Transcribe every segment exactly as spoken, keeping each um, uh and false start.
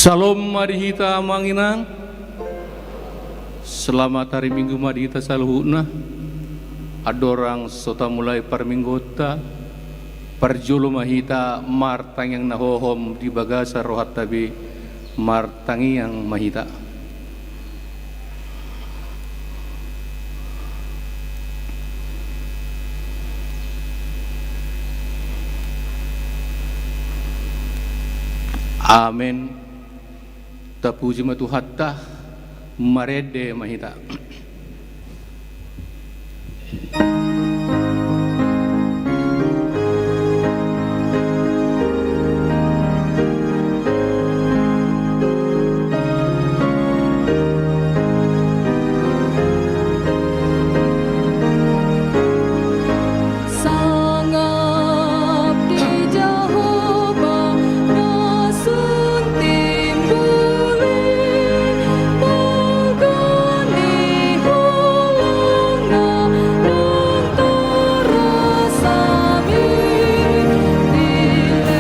Syalom ma di hita amang inang. Selamat hari Minggu ma di hita saluhutna. Andorang so tamulai parmingguonta, parjolo ma hita martangiang na hohom di bagasan rohanta be, martangiang ma hita. Amen. Tapuji ma Tuhanta, marende ma hita. Sangap di Jahowa na sun timbul i, pogu ni holongna ndang tarasam i, dilehon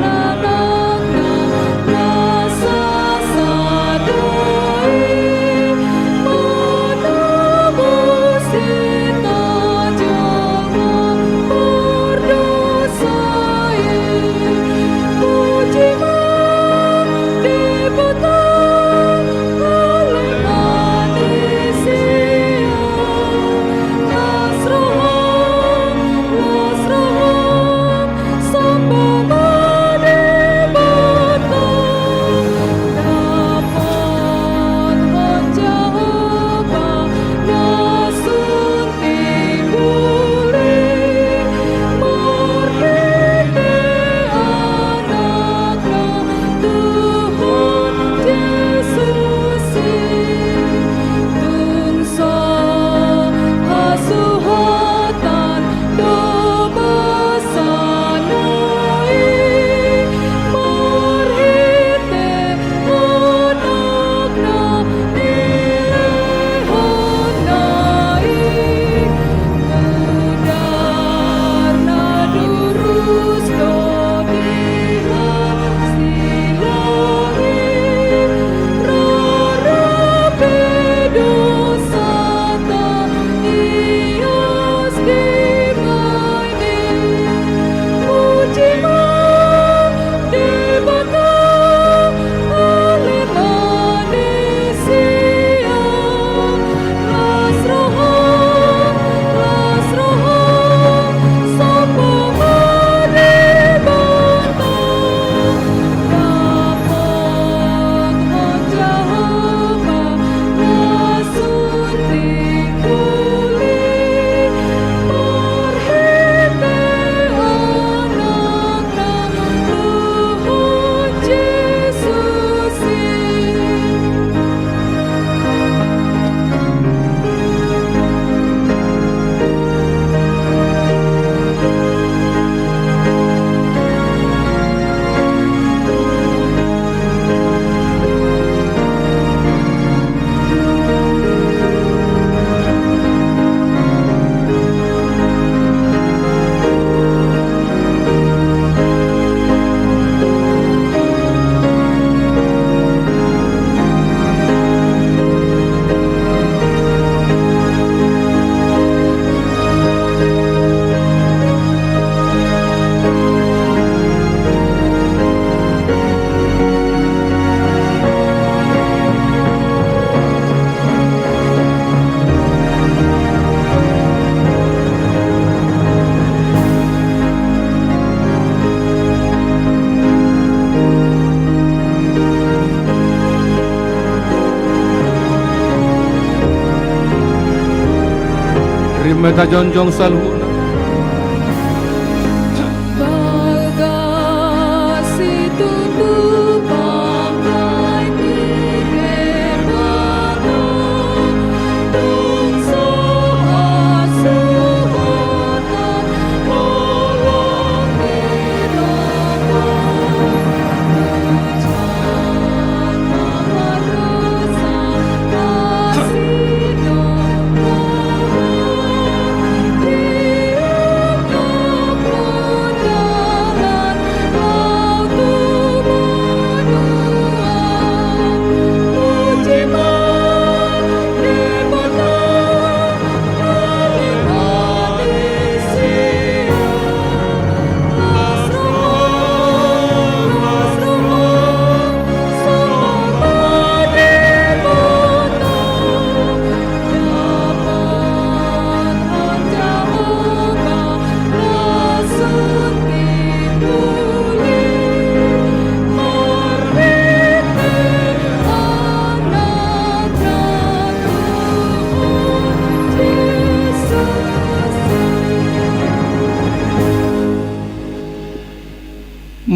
Anakna na sasada i, manobus hita jolma pardosa i. Puji ma Debata, ale ma ni sian. Las roham, las roham, samba ma Debata. Dapothon Jahowa na sun timbul i, marhite Anakna Tuhan Jesus i. Tung so hasuhatan do basana i, marhite Anakna nilehonna i. Mudar na durus do di hasilang i, rara pe dosanta ias dibaen i. Puji ma Debata, ale ma ni sian. Las roham, las roham, samba ma Debata. Dapothon Jahowa na sun timbul i, marhite Anakna Tuhan Jesus i. Rap ma hita jongjong saluhutna. Bagas situtu pambaen ni Debata, tung so hasuhatan holong ni Debata.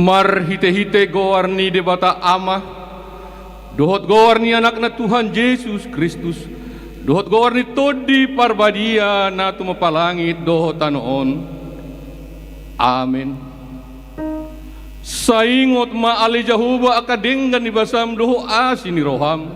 Marhite-hite goar ni Debata Ama, dohot goar ni Anakna Tuhan Jesus Kristus, dohot goar ni Tondi Parbadia na tumompa langit dohot tano on. Amen. Sai ingot ma ale Jahowa angka denggan ni basam dohot asi ni roham,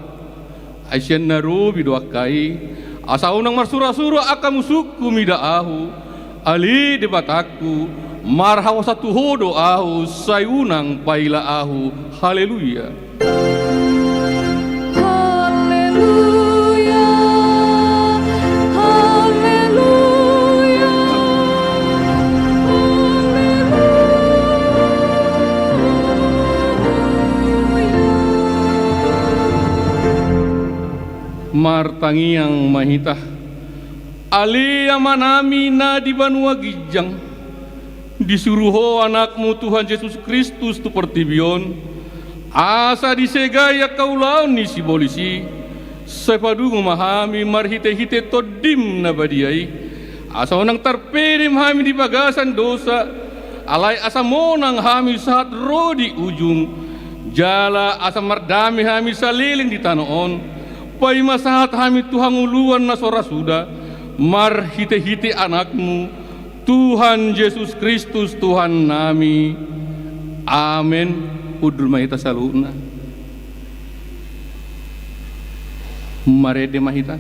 ai sian na robi do angka i, asa unang marsura-sura angka musungku mida ahu, ale Debatangku, marhaosa tu Ho do ahu, sai unang paila ahu. Haleluya. Haleluya, haleluya, haleluya. Martangiang ma hita. Ale Amanami na di banua ginjang, disuru Ho Anakmu Tuhan Jesus Kristus tu portibi on, asa disegai angka ulaon ni sibolis i, sai padungo ma hami marhite-hite Tondim na badia i, asa unang tarpedem hami di bagasan dosa, alai asa monang hami sahat ro di ujung, jala asa mardame hami saleleng di tano on, paima sahat hami tu hangoluan na so ra suda, marhite-hite Anakmu, Tuhan Jesus Kristus Tuhannami. Amen. Hundul ma hita saluhutna. Marende ma hita.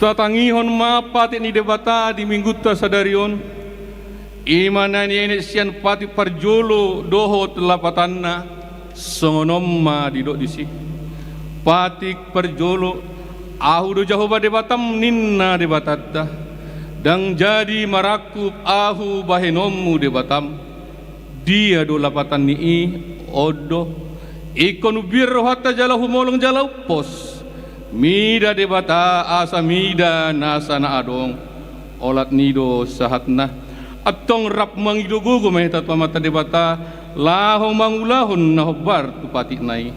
Tatangihon ma patik ni Debata di Minggunta sadari on. I ma na nienet sian patik parjolo dohot lapatanna, songon on ma didok disi. Patik parjolo, Ahu do Jahowa Debatam, ninna Debatanta. Ndang jadi marangkup Ahu bahenonmu Debatam. Dia do lapatan ni i? On do. Ingkon umbiar rohanta jala humolong jala umpos. Mida Debata asa mida nasa na adong. Olat ni i do sahatna. Antong rap mangido gogo ma hita tu Amanta Debata, laho mangulahon na hombar tu patikna i.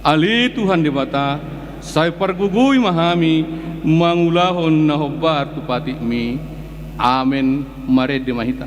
Ale Tuhan Debata, sai pargogoi ma hami mangulahon na hombar tu patikmi. Amen. Marende ma hita.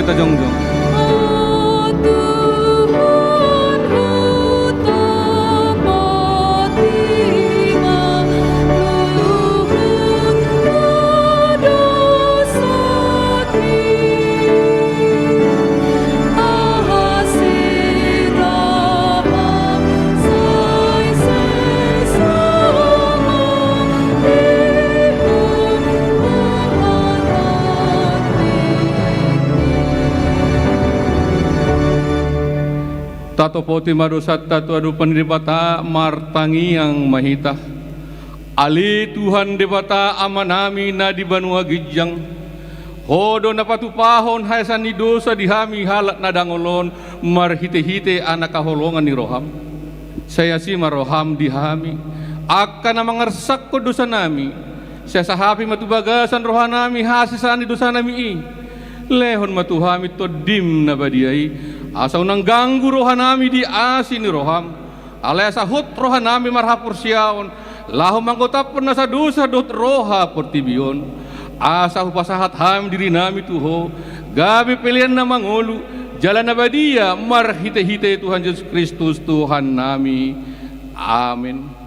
Tajongjong. Tatopoti ma dosanta tu adopan ni Debata, martangiang ma hita. Ale Tuhan Debata Amanami na di banua ginjang, Ho do na patupahon haesaan ni dosa di hami halak na dangol on marhitehite anak haholongan ni roham. Sai asi ma roham di hami, angka na mangarsakhon dosanami, sai sahapi ma tu bagasan rohanami hasesaan ni dosanami i. Lehon ma tu hami Tondim na badia i, asa unang ganggu rohanami di asi ni roham. Alai asa hot rohanami marhaporseaon, laho manggotaphon nasa dosa dohot roha portibi on. Asa hupasahat hami dirinami tu Ho, gabe pelean na mangolu, jala na badia marhitehite Tuhan Jesus Kristus Tuhannami. Amen.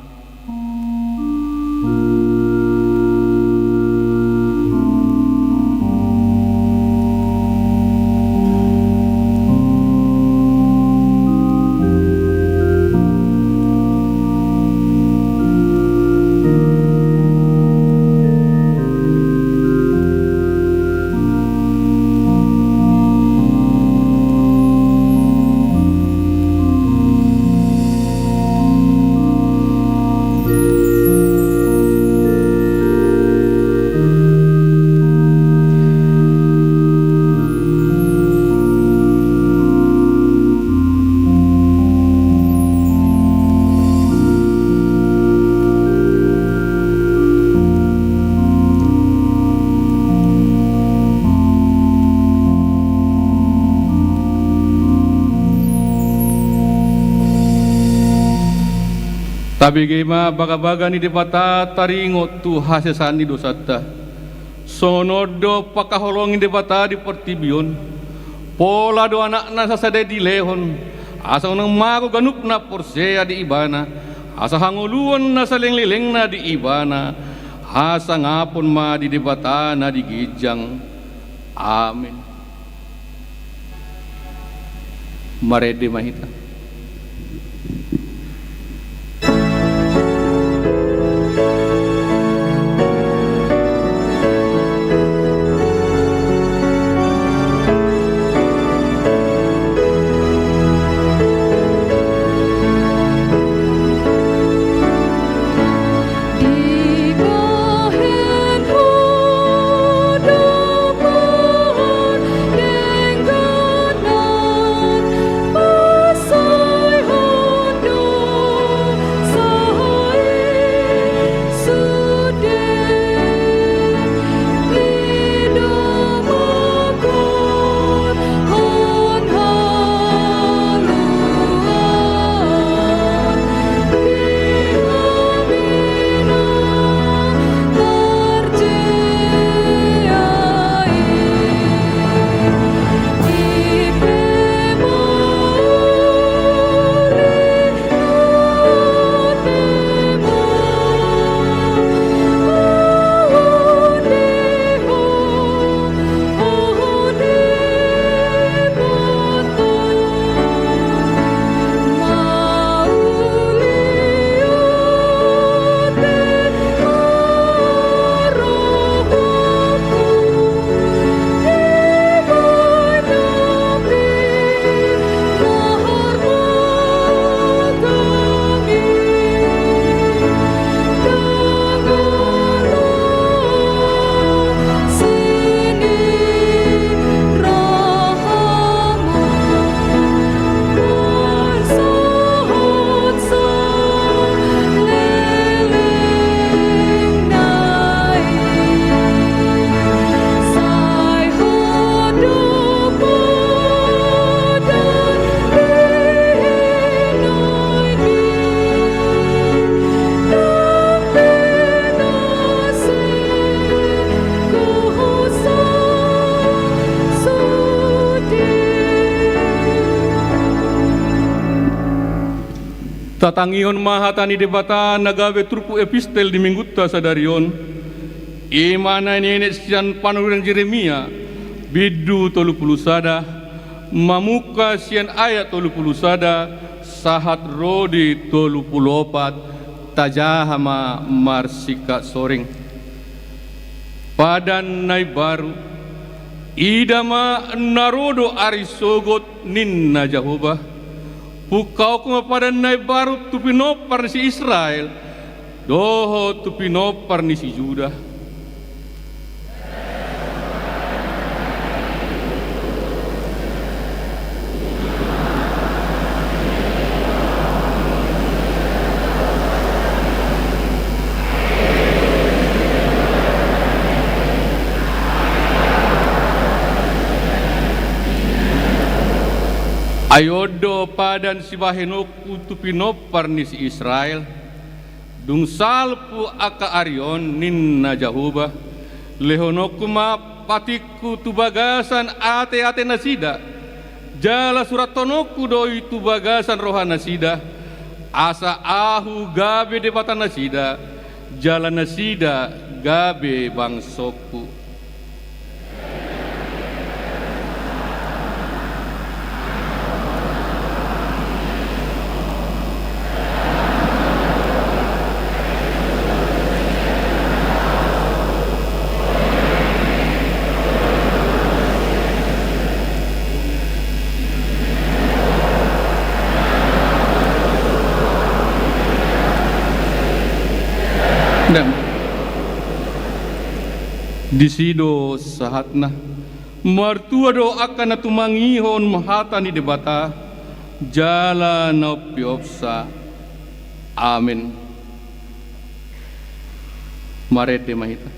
Tabege ma bagabaga ni Debata taringot tu hasesaan ni dosanta. Songon on do pangkaholongi Debata di portibi on. Pola do Anakna sasada i dilehon, asa unang mago ganup na porsea di Ibana, asa hangoluan na saleleng-lelengna di Ibana, hasangapon ma di Debata na di ginjang. Amen. Marende ma hita. Tatangihon ma hata ni Debata na gabe turpuk epistel di minggunta sadari on. I ma na nienet sian panurirang Jeremia, bindu tolu pulu sada, mamungka sian ayat tolu pulu sada sahat ro di tolu pulu opat. Tajaha ma marsingkat soring. Padan na imbaru. Ida ma, na ro do ari sogot, ninna Jahowa. Pungkaonku ma padan na imbaru tu pinompar ni si Israel dohot tu pinompar ni si Juda. Ai on do padan sibahenonku tu pinompar ni si Israel. Dung salpu angka ari on, ninna Jahowa, lehononku ma patikku tu bagasan ateate nasida, jala surathononku do i tu bagasan roha nasida, asa Ahu gabe Debata nasida, jala nasida gabe bangsongku. Disi do sahatna. Martua do angka na tumangihon hata ni Debata jala na umpeopsa. Amen. Marende ma hita.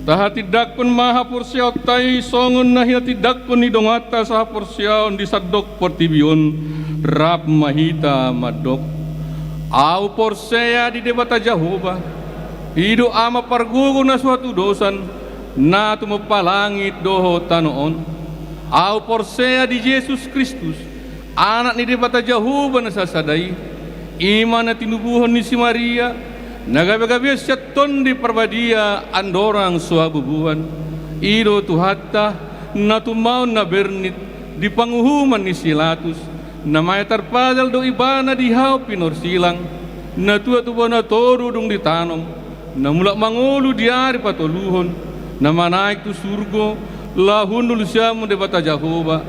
Tahatindangkon ma haporseaonta i songon na hinatindangkon ni donganta sahaporseaon di sandok portibi on, rap ma hita mandok. Ahu porsea di Debata Jahowa, i do Ama pargogo na so hatudosan, na tumompa langit dohot tano on. Ahu porsea di Jesus Kristus, Anak ni Debata Jahowa na sasada i, i ma na tinubuhon ni si Maria, na gabe-gabean sian Tondi Parbadia andorang so habubuhan. I do Tuhanta, na tumaon na bernit di panguhuman ni si Pilatus, na mate tarpajal do Ibana di hau pinorsilang, na tuat tu bona toru dung ditanom, na mulak mangolu di ari patoluhon, na manaek tu surgo, laho hundul sian Debata Jahowa,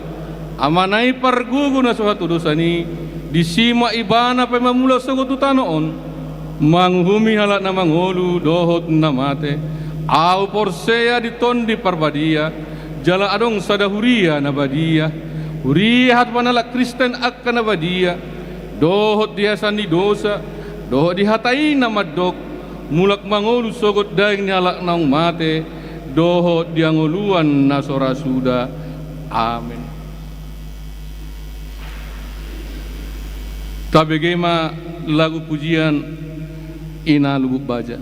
Amana i pargogo na so hatodosan i, disi ma Ibana paima mulak sogot tu tano on, manguhumi halak na mangolu dohot na mate. Ahu porsea di Tondi Parbadia, jala adong sada huria na badia, huria hatopan halak Kristen angka na badia, dohot di hasesaan ni dosa, dohot di hata i na mandok, mulak mangolu sogot daging ni halak naung mate, dohot di hangoluan na so ra suda. Amen. Tabege ma lagu pujian i na lubuk baja.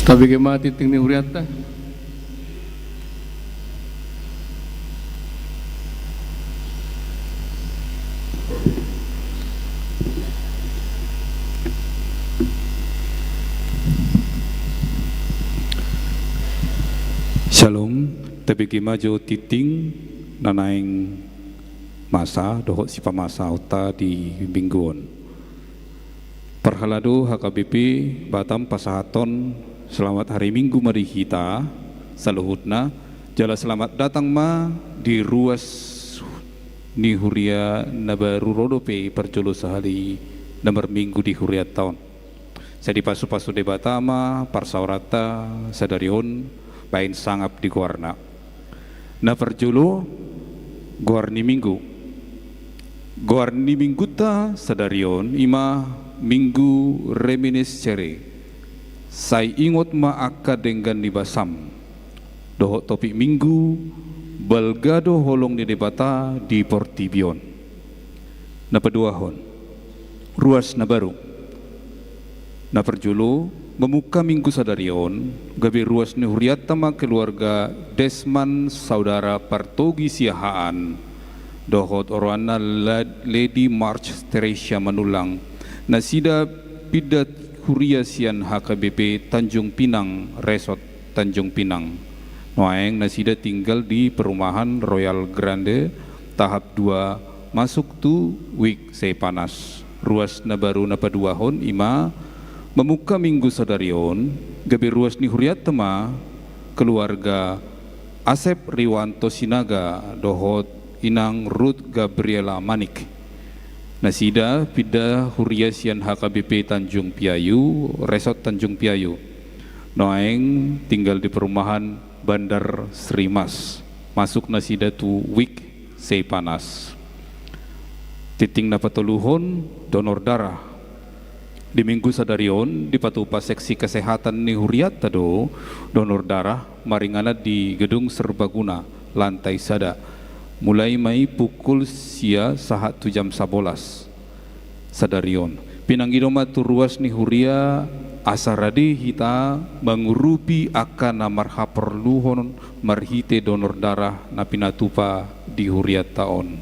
Tabege ma tingting ni hurianta. Syalom, tabege ma jo tingting na naeng masa dohot sipamasaonta di minggu on. Parhalado H K B P Batam pasahathon selamat hari Minggu ma di hita saluhutna, jala selamat datang ma di ruas ni huria na baru ro dope parjolo sahali na marminggu di hurianta on. Sai dipasupasu Debata ma parsaoranta sadari on baen sangap di goarna. Na parjolo, goar ni minggu. Goar ni minggunta sadari on i ma Minggu Reminiscere. Sai ingot ma angka denggan ni basam. Dohot topik minggu, balga do holong ni Debata di portibi on. Na paduahon, ruas na baru. Na parjolo, mamungka minggu sadari on, gabe ruas ni hurianta ma keluarga Desman saudara Partogi Siahaan, dohot oroanna La-, Lady March Teresia Manullang. Nasida pinda huria sian H K B P Tanjung Pinang, Resort Tanjung Pinang. Nuaeng nasida tinggal di perumahan Royal Grande tahap dua, masuk tu Wik Seipanas. Ruas na baru na paduahon i ma mamungka minggu sadari on, gabe ruas ni hurianta ma keluarga Asep Riwanto Sinaga dohot Inang Ruth Gabriela Manik. Nasida pinda huria sian H K B P Tanjung Piayu, Resort Tanjung Piayu. Nuaeng tinggal di perumahan Bandar Srimas. Masuk nasida tu Wik Seipanas. Tingting na patoluhon, donor darah. Di minggu sadari on, dipatupa seksi kesehatan ni hurianta do donor darah maringanan di Gedung Serbaguna, lantai sada, mulai ma i pukul sia sahat tu jam sabolas sadari on. Pinangido ma tu ruas ni huria asa rade hita mangurupi angka na marhaporluhon marhite donor darah na pinatupa di hurianta on.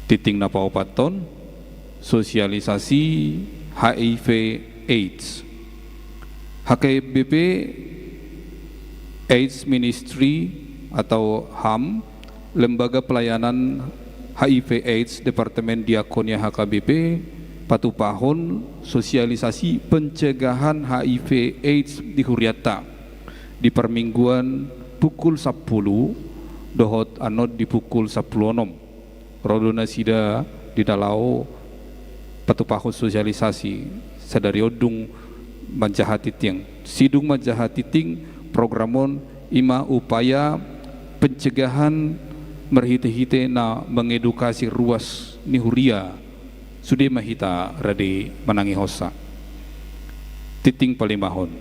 Tingting na paopathon, sosialisasi H I V AIDS. H K B P AIDS Ministry atau HAM, Lembaga Pelayanan H I V AIDS Departemen Diakonia H K B P, patupahon sosialisasi pencegahan H I V AIDS di hurianta di parmingguan pukul sampulu dohot annon di pukul sampulu onom. Ro do nasida di na laho patupahon sosialisasi, sadari on dung manjaha tingting. Sidung manjaha tingting, program on i ma upaya pencegahan marhite-hite na mangedukasi ruas ni huria, sude ma hita rade manangihonsa. Tingting palimahon,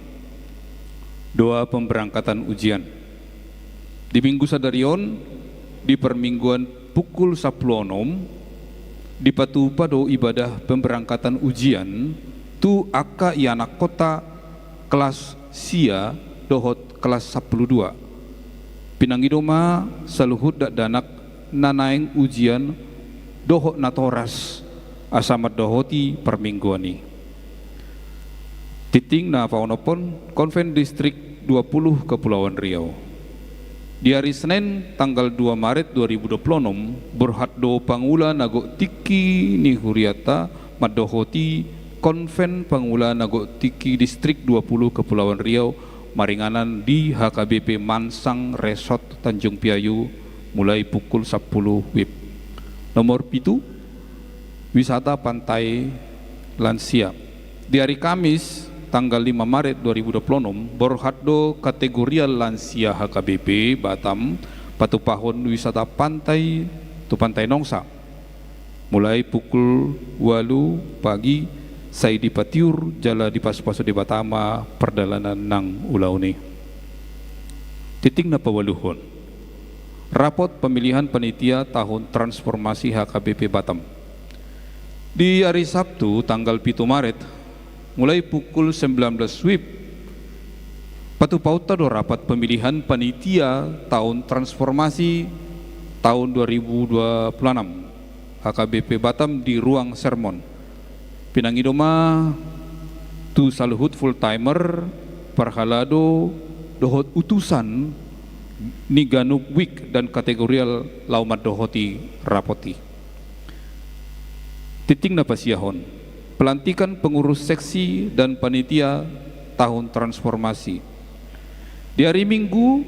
doa pemberangkatan ujian. Di minggu sadari on, di parmingguan pukul sampulu onom, dipatupa do ibadah pemberangkatan ujian tu angka ianakhonta kelas sia dohot kelas sampulu dua. Pinangido ma saluhut dakdanak na naeng ujian dohot natoras asa mandohoti parmingguan i. Tingting na paonomhon, Konven Distrik dua puluh Kepulauan Riau. Di ari Senen tanggal dua Maret dua ribu dua puluh onom, borhat do pangula na gok tingki ni hurianta mandohoti Konven Pangula na gok tingki Distrik dua puluh Kepulauan Riau maringanan di H K B P Mansang Resort Tanjung Piayu mulai pukul sampulu wib. Nomor pitu, wisata pantai lansia. Di ari Kamis tanggal lima Maret dua ribu dua puluh onom, borhat do kategorial lansia H K B P Batam patupahon wisata pantai tu Pantai Nongsa. Mulai pukul ualu pagi, sai dipatiur jala dipasupasu Debata ma pardalanan nang ulaon i. Tingting na paualuhon, rapot pemilihan panitia tahun transformasi H K B P Batam. Di ari Sabtu tanggal pitu Maret, mulai pukul sembilan belas wib, patupahonta do rapat pemilihan panitia tahun transformasi tahun dua ribu dua puluh enam H K B P Batam di ruang sermon. Pinangido ma tu saluhut full timer, parhalado dohot utusan ni ganup wik dan kategorial laho mandohoti rapot i. Tingting na pasiahon, pelantikan pengurus seksi dan panitia tahun transformasi. Di ari Minggu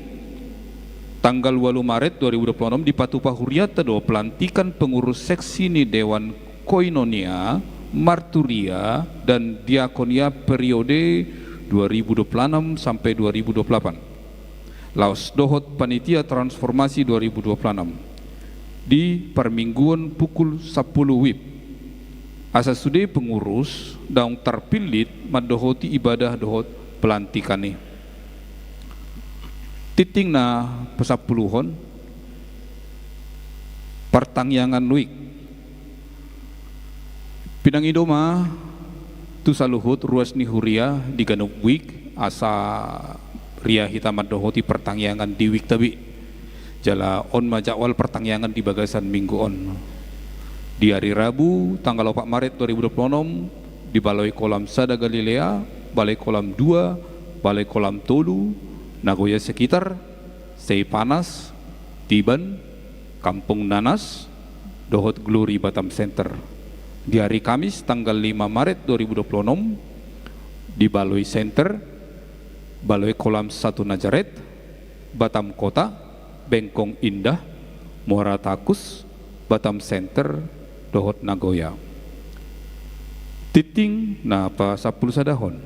tanggal ualu Maret dua ribu dua puluh enam dipatupa hurianta do pelantikan pengurus seksi ni Dewan Koinonia Marturia dan diakonia periode dua ribu dua puluh enam sampai dua ribu dua puluh delapan. Laos dohot panitia transformasi dua ribu dua puluh enam di parmingguon pukul sampulu wib. Asa sude pengurus naung tarpillit mandohoti ibadah dohot pelantikan i. Tinting na pasampuluhon, partangiangan wik. Pinangido ma tu saluhut ruas ni huria di ganup wik asa ria hita mandohoti partangiangan di wikta be. Jala on ma jadwal partangiangan di bagasan minggu on. Di ari Rabu tanggal opat Maret dua ribu dua puluh enam di Balai Kolam Sada Galilea, Balai Kolam dua, Balai Kolam tolu, Nagoya sekitar, Seipanas, Tiban, Kampung Nanas, dohot Glory Batam Center. Di ari Kamis tanggal lima Maret dua ribu dua puluh enam di Baloi Center, Baloi Kolam Satu Nazaret, Batam Kota, Bengkong Indah, Muara Takus, Batam Center, dohot Nagoya. Tinting na pasampulu sadahon,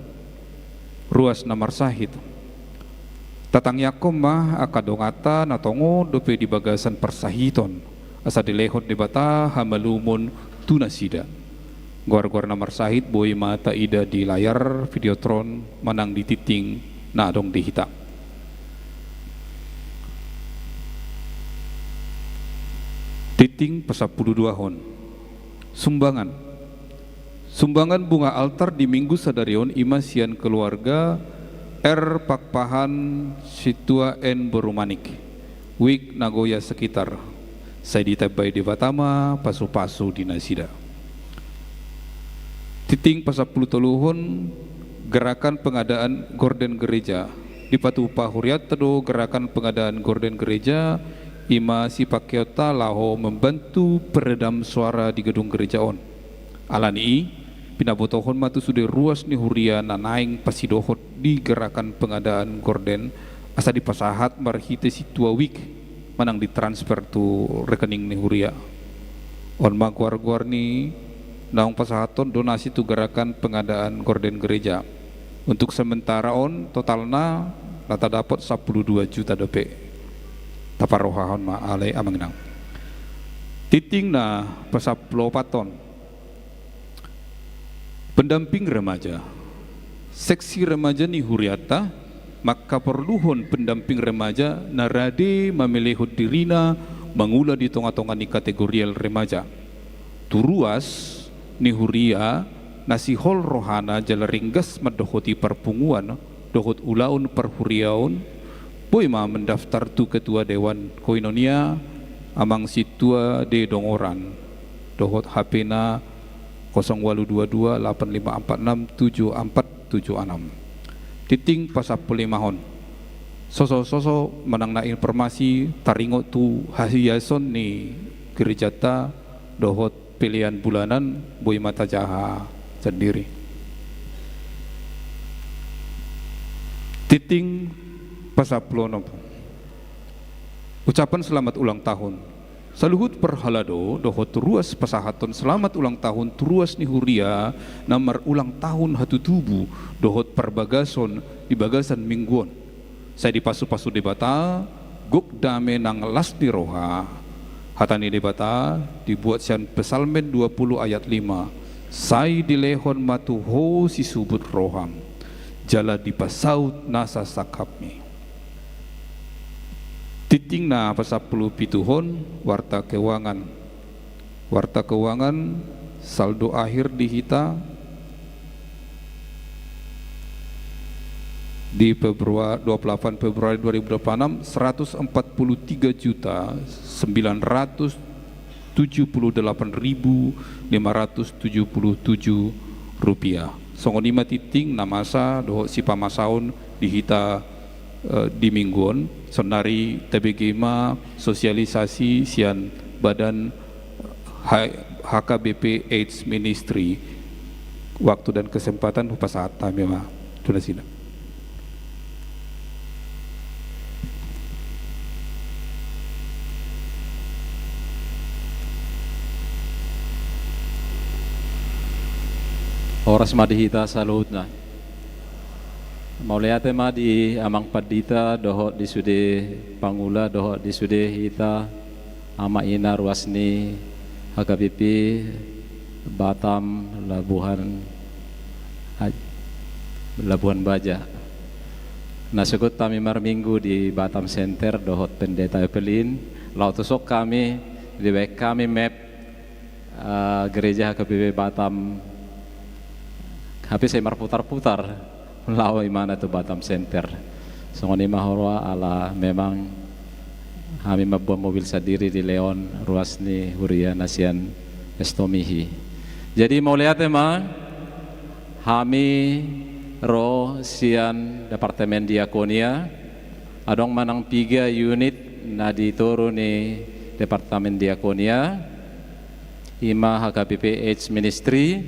ruas na marsahit. Tatangiangkon ma angka donganta na tongon dope di bagasan parsahiton, asa dilehon Debata hamalumon tu nasida. Goar-goar na marsahit boi ma taida di layar Videotron manang di tinting na adong di hita. Tinting pasampulu duahon. Sumbangan. Sumbangan bunga altar di Minggu sadari on i ma sian keluarga R Pakpahan Situa N Borumanik, wik Nagoya sekitar. Sai ditambai Debata ma pasu-pasu di nasida. Tinting pasampulu toluhon, gerakan pengadaan gorden gereja. Dipatupa hurianta do gerakan pengadaan gorden gereja, i ma sipakeonta laho membantu peredam suara di gedung gereja on. Alani i, pinabotohon ma tu sude ruas ni huria na naeng pasidohot di gerakan pengadaan gorden, asa dipasahat marhite situa wik manang ditransfer tu rekening ni huria. On ma goar-goar ni naung pasahathon donasi tu gerakan pengadaan gorden gereja. Untuk sementara on totalna na tadapot sampulu dua juta dope. Taparrohahon ma ale Amang Inang. Tinting na pasampulu opathon. Pendamping remaja. Seksi remaja ni hurianta mangkaporluhon pendamping remaja na rade mamelehon dirina mangula di tonga-tonga ni kategorial remaja. Tu ruas ni huria na sihol rohana jala ringgas mandohoti parpunguan dohot ulaon parhuriaon, boi ma mendaftar tu ketua dewan koinonia Amang Situa D Dongoran dohot H P-na kosong walu dua dua lapan lima ampat enam tujuh ampat tujuh enam. Tinting pasampulu limahon. Soso-soso manang na informasi taringot tu hahiason ni gerejanta dohot pelean bulanan boi ma tajaha sandiri. Tinting pasampulu onom. Ucapan selamat ulang tahun. Saluhut parhalado dohot ruas pasahathon selamat ulang tahun tu ruas ni huria na marulang tahun hatutubu dohot parbagason di bagasan minggu on. Sai dipasu-pasu Debata, gok dame nang las ni roha. Hata ni Debata dibuat sian Psalmen dua puluh ayat lima, sai dilehon ma tu ho sisubut roham, jala dipasaut nasa sangkapmi. Tinting na pasampulu pituhon, warta keuangan. Warta keuangan, saldo akhir di hita di Februari, dua puluh delapan Februari dua ribu dua puluh enam, seratus empat puluh tiga juta sembilan ratus tujuh puluh delapan ribu lima ratus tujuh puluh tujuh rupiah. Songon i ma tinting na masa dohot sipamasaon di hita eh, di minggu on, saonari tabege ma sosialisasi sian badan H-, H K B P AIDS Ministry. Waktu dan kesempatan hupasahat hami ma tu nasida. Horas ma di hita saluhutna. Mauliate ma di amang pandita dohot di sude pangula dohot di sude hita ama ina ruas ni H K B P Batam Labuhan Aj-, Labuhan Baja. Na sogot hami marminggu di Batam Center dohot Pendeta Evelyn, laho tu son hami, dibaen hami map eh, gereja H K B P Batam, hape sai marputar-putar laho imana tu Batam Center. Songon i ma huroha ala memang hami mamboan mobil sandiri di Leon ruas ni huria na sian Estomihi. Jadi mauliate ma, hami ro sian Departemen Diakonia, adong manang piga unit na di toru ni Departemen Diakonia, ima H K B P AIDS Ministry,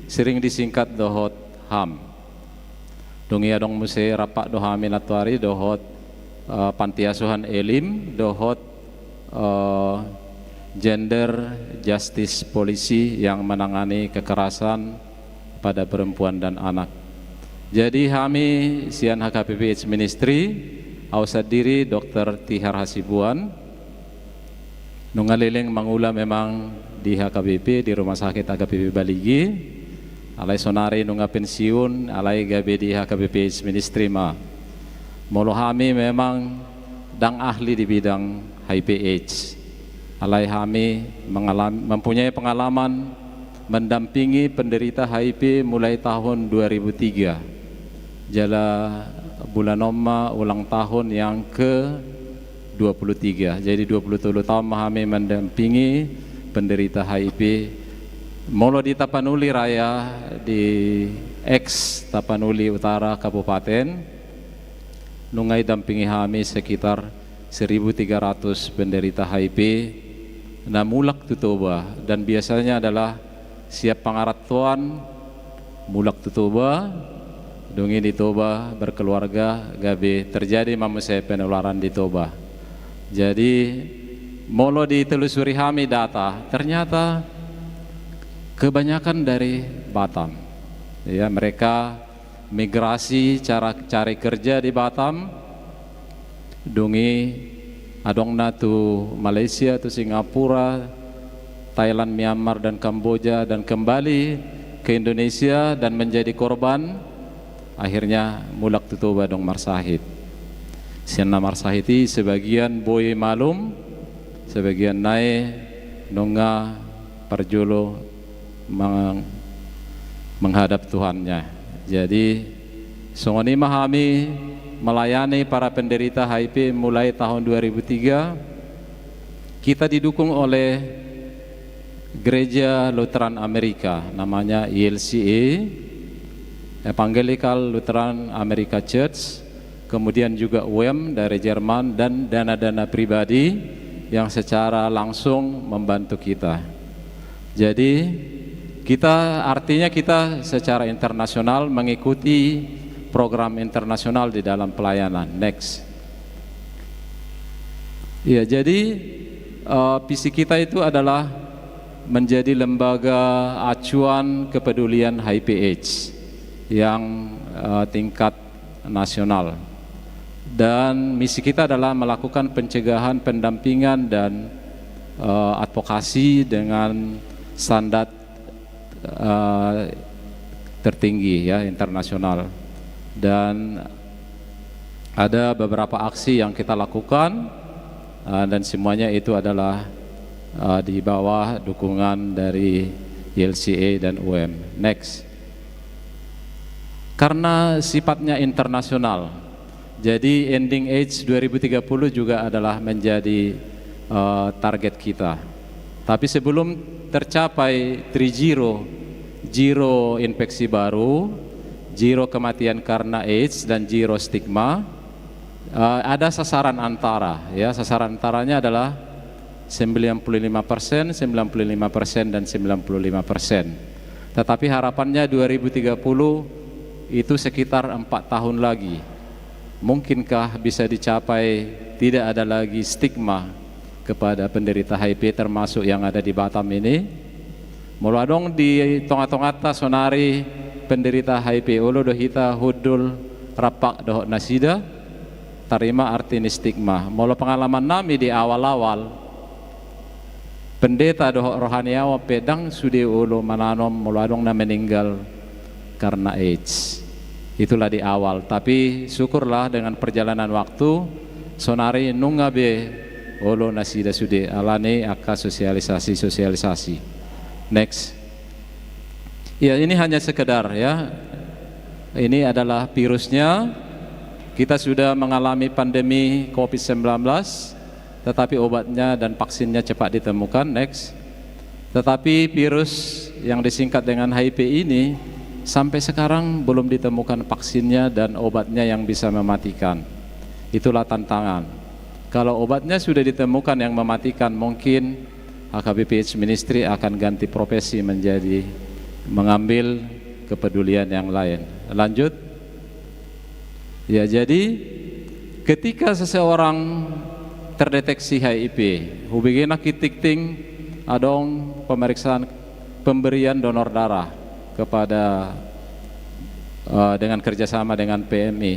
sering disingkat dohot HAM. Dung i adong muse rap do hami nantoari dohot eh, Panti Asuhan Elim dohot eh, Gender Justice Policy yang menangani kekerasan pada perempuan dan anak. Jadi hami sian H K B P AIDS Ministry, au sandiri Dokter Tihar Hasibuan, nunga leleng mangula memang di H K B P, di Rumah Sakit H K B P Baligi, alai sonari nunga pensiun, alai gabe di H K B P AIDS Ministry ma. Molo hami memang ndang ahli di bidang H I V AIDS. Alai hami mengalami, mempunyai pengalaman mendampingi penderita H I V mulai tahun dua ribu tiga. Jala bulan on ma ulang tahun yang ke dua puluh tiga. Jadi dua puluh tolu tahun ma hami mendampingi penderita H I V. Molo di Tapanuli Raya, di ex Tapanuli Utara Kabupaten, nunga didampingi hami sekitar seribu tiga ratus penderita H I V na mulak tu Toba, dan biasanya adalah siap pangarantoan, mulak tu Toba, dung i di Toba berkeluarga, gabe terjadi ma muse penularan di Toba. Jadi molo ditelusuri hami data, ternyata kebanyakan dari Batam. Ya, mereka migrasi cara cari kerja di Batam, dung i adongna tu Malaysia, tu Singapura, Thailand, Myanmar, dan Kamboja, dan kembali ke Indonesia dan menjadi korban, akhirnya mulak tu Toba dung marsahit. Sian na marsahit i sebagian boi malum, sebagian nai nunga parjolo meng-, menghadap Tuhannya. Jadi, songon i ma hami melayani para penderita H I V mulai tahun dua ribu tiga. Kita didukung oleh Gereja Lutheran Amerika, namanya E L C A, Evangelical Lutheran America Church, kemudian juga U M dari Jerman, dan dana-dana pribadi yang secara langsung membantu kita. Jadi, kita, artinya kita secara internasional mengikuti program internasional di dalam pelayanan. Next. Ya, jadi, eh, visi kita itu adalah menjadi lembaga acuan kepedulian H I V AIDS yang, eh, tingkat nasional. Dan misi kita adalah melakukan pencegahan, pendampingan, dan, eh, advokasi dengan standar, eh, tertinggi, ya, internasional. Dan ada beberapa aksi yang kita lakukan, eh, dan semuanya itu adalah, eh, di bawah dukungan dari Y L C A dan U M. Next. Karena sifatnya internasional, jadi ending AIDS dua ribu tiga puluh juga adalah menjadi, eh, target kita. Tapi sebelum tercapai three zero, zero infeksi baru, zero kematian karena AIDS, dan zero stigma, eh, ada sasaran antara, ya, sasaran antaranya adalah sembilan puluh lima persen, sembilan puluh lima persen, dan sembilan puluh lima persen. Tetapi harapannya dua ribu tiga puluh itu sekitar empat tahun lagi. Mungkinkah bisa dicapai tidak ada lagi stigma kepada penderita H I V termasuk yang ada di Batam ini? Molo adong di tonga-tonganta sonari penderita H I V, olo do hita hundul rampak dohot nasida, tarima arti ni stigma. Molo pengalaman nami di awal-awal, pendeta dohot rohaniawan pe ndang sude olo mananom molo adong na meninggal karena AIDS. Itulah di awal. Tapi syukurlah dengan perjalanan waktu, sonari nunga be olo nasida sude alani angka sosialisasi-sosialisasi. Next. Ya, ini hanya sekedar ya. Ini adalah virusnya. Kita sudah mengalami pandemi covid sembilan belas, tetapi obatnya dan vaksinnya cepat ditemukan. Next. Tetapi virus yang disingkat dengan H I V ini sampai sekarang belum ditemukan vaksinnya dan obatnya yang bisa mematikan. Itulah tantangan. Kalau obatnya sudah ditemukan yang mematikan, mungkin H K B P AIDS Ministry akan ganti profesi menjadi mengambil kepedulian yang lain. Lanjut. Ya, jadi ketika seseorang terdeteksi H I V, hubege nangkin tingting adong pemeriksaan pemberian donor darah kepada eh, dengan kerjasama dengan P M I.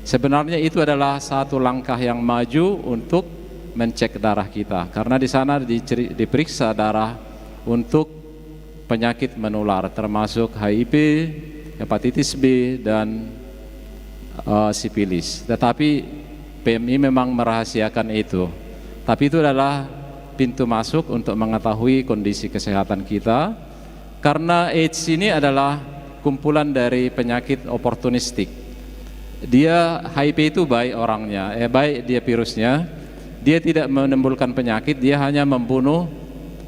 Sebenarnya itu adalah satu langkah yang maju untuk mencek darah kita, karena di sana diceri- diperiksa darah untuk penyakit menular, termasuk H I V, hepatitis B, dan eh, sifilis. Tetapi P M I memang merahasiakan itu. Tapi itu adalah pintu masuk untuk mengetahui kondisi kesehatan kita. Karena AIDS ini adalah kumpulan dari penyakit oportunistik. Dia H I V itu baik orangnya, eh, baik dia virusnya. Dia tidak menimbulkan penyakit, dia hanya membunuh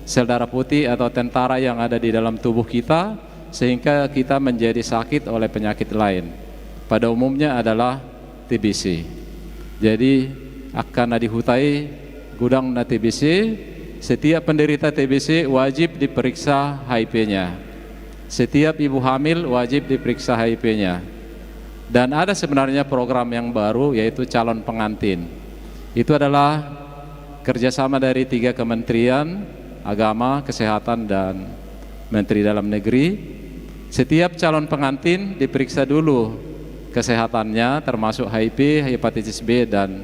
sel darah putih atau tentara yang ada di dalam tubuh kita, sehingga kita menjadi sakit oleh penyakit lain. Pada umumnya adalah T B C. Jadi, angka na di huta i godang na T B C, setiap penderita T B C wajib diperiksa H I V-nya. Setiap ibu hamil wajib diperiksa H I V-nya. Dan ada sebenarnya program yang baru, yaitu calon pengantin. Itu adalah kerjasama dari tiga kementerian, agama, kesehatan, dan menteri dalam negeri. Setiap calon pengantin diperiksa dulu kesehatannya, termasuk H I V, hepatitis B, dan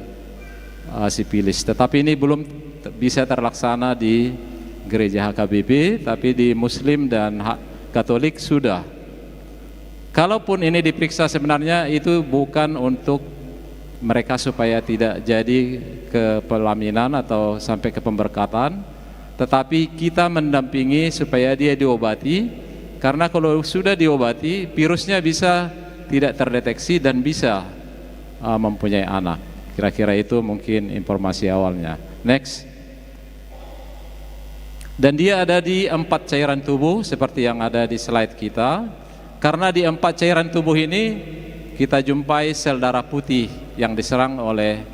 eh, sifilis. Tetapi ini belum t- bisa terlaksana di gereja H K B P, tapi di Muslim dan ha- Katolik sudah. Kalaupun ini diperiksa, sebenarnya itu bukan untuk mereka supaya tidak jadi ke pelaminan atau sampai ke pemberkatan, tetapi kita mendampingi supaya dia diobati, karena kalau sudah diobati, virusnya bisa tidak terdeteksi dan bisa uh, mempunyai anak. Kira-kira itu mungkin informasi awalnya. Next. Dan dia ada di empat cairan tubuh seperti yang ada di slide kita. Karena di empat cairan tubuh ini kita jumpai sel darah putih yang diserang oleh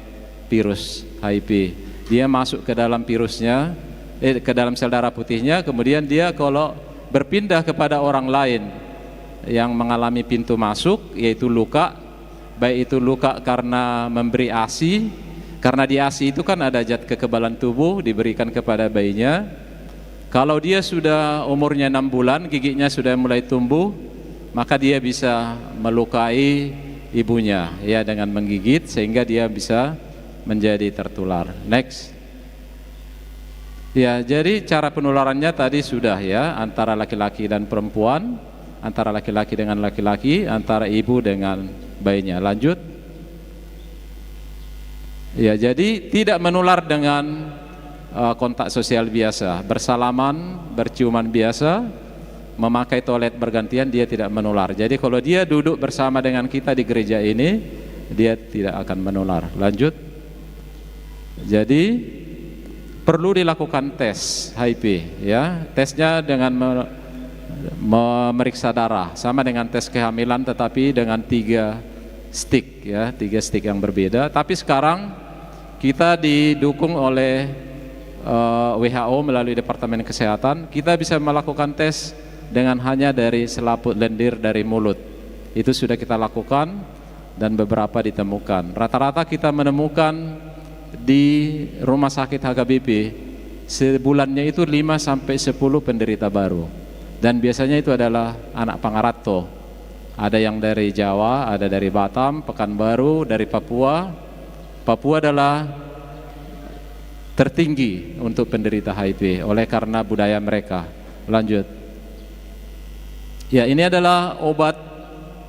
virus H I V. Dia masuk ke dalam virusnya, eh, ke dalam sel darah putihnya, kemudian dia kalau berpindah kepada orang lain yang mengalami pintu masuk, yaitu luka, baik itu luka karena memberi ASI, karena di ASI itu kan ada zat kekebalan tubuh diberikan kepada bayinya. Kalau dia sudah umurnya enam bulan, giginya sudah mulai tumbuh, maka dia bisa melukai ibunya ya dengan menggigit sehingga dia bisa menjadi tertular. Next. Ya, jadi cara penularannya tadi sudah ya, antara laki-laki dan perempuan, antara laki-laki dengan laki-laki, antara ibu dengan bayinya. Lanjut. Ya, jadi tidak menular dengan uh, kontak sosial biasa, bersalaman, berciuman biasa, memakai toilet bergantian, dia tidak menular. Jadi kalau dia duduk bersama dengan kita di gereja ini, dia tidak akan menular. Lanjut. Jadi perlu dilakukan tes H I V ya. Tesnya dengan me- memeriksa darah sama dengan tes kehamilan tetapi dengan tiga stick ya, tiga stick yang berbeda. Tapi sekarang kita didukung oleh uh, W H O melalui Departemen Kesehatan, kita bisa melakukan tes dengan hanya dari selaput lendir dari mulut. Itu sudah kita lakukan dan beberapa ditemukan. Rata-rata kita menemukan di rumah sakit H K B P sebulannya itu lima sampai sepuluh penderita baru. Dan biasanya itu adalah anak pangaranto. Ada yang dari Jawa, ada dari Batam, Pekanbaru, dari Papua. Papua adalah tertinggi untuk penderita H I V oleh karena budaya mereka. Lanjut. Ya, ini adalah obat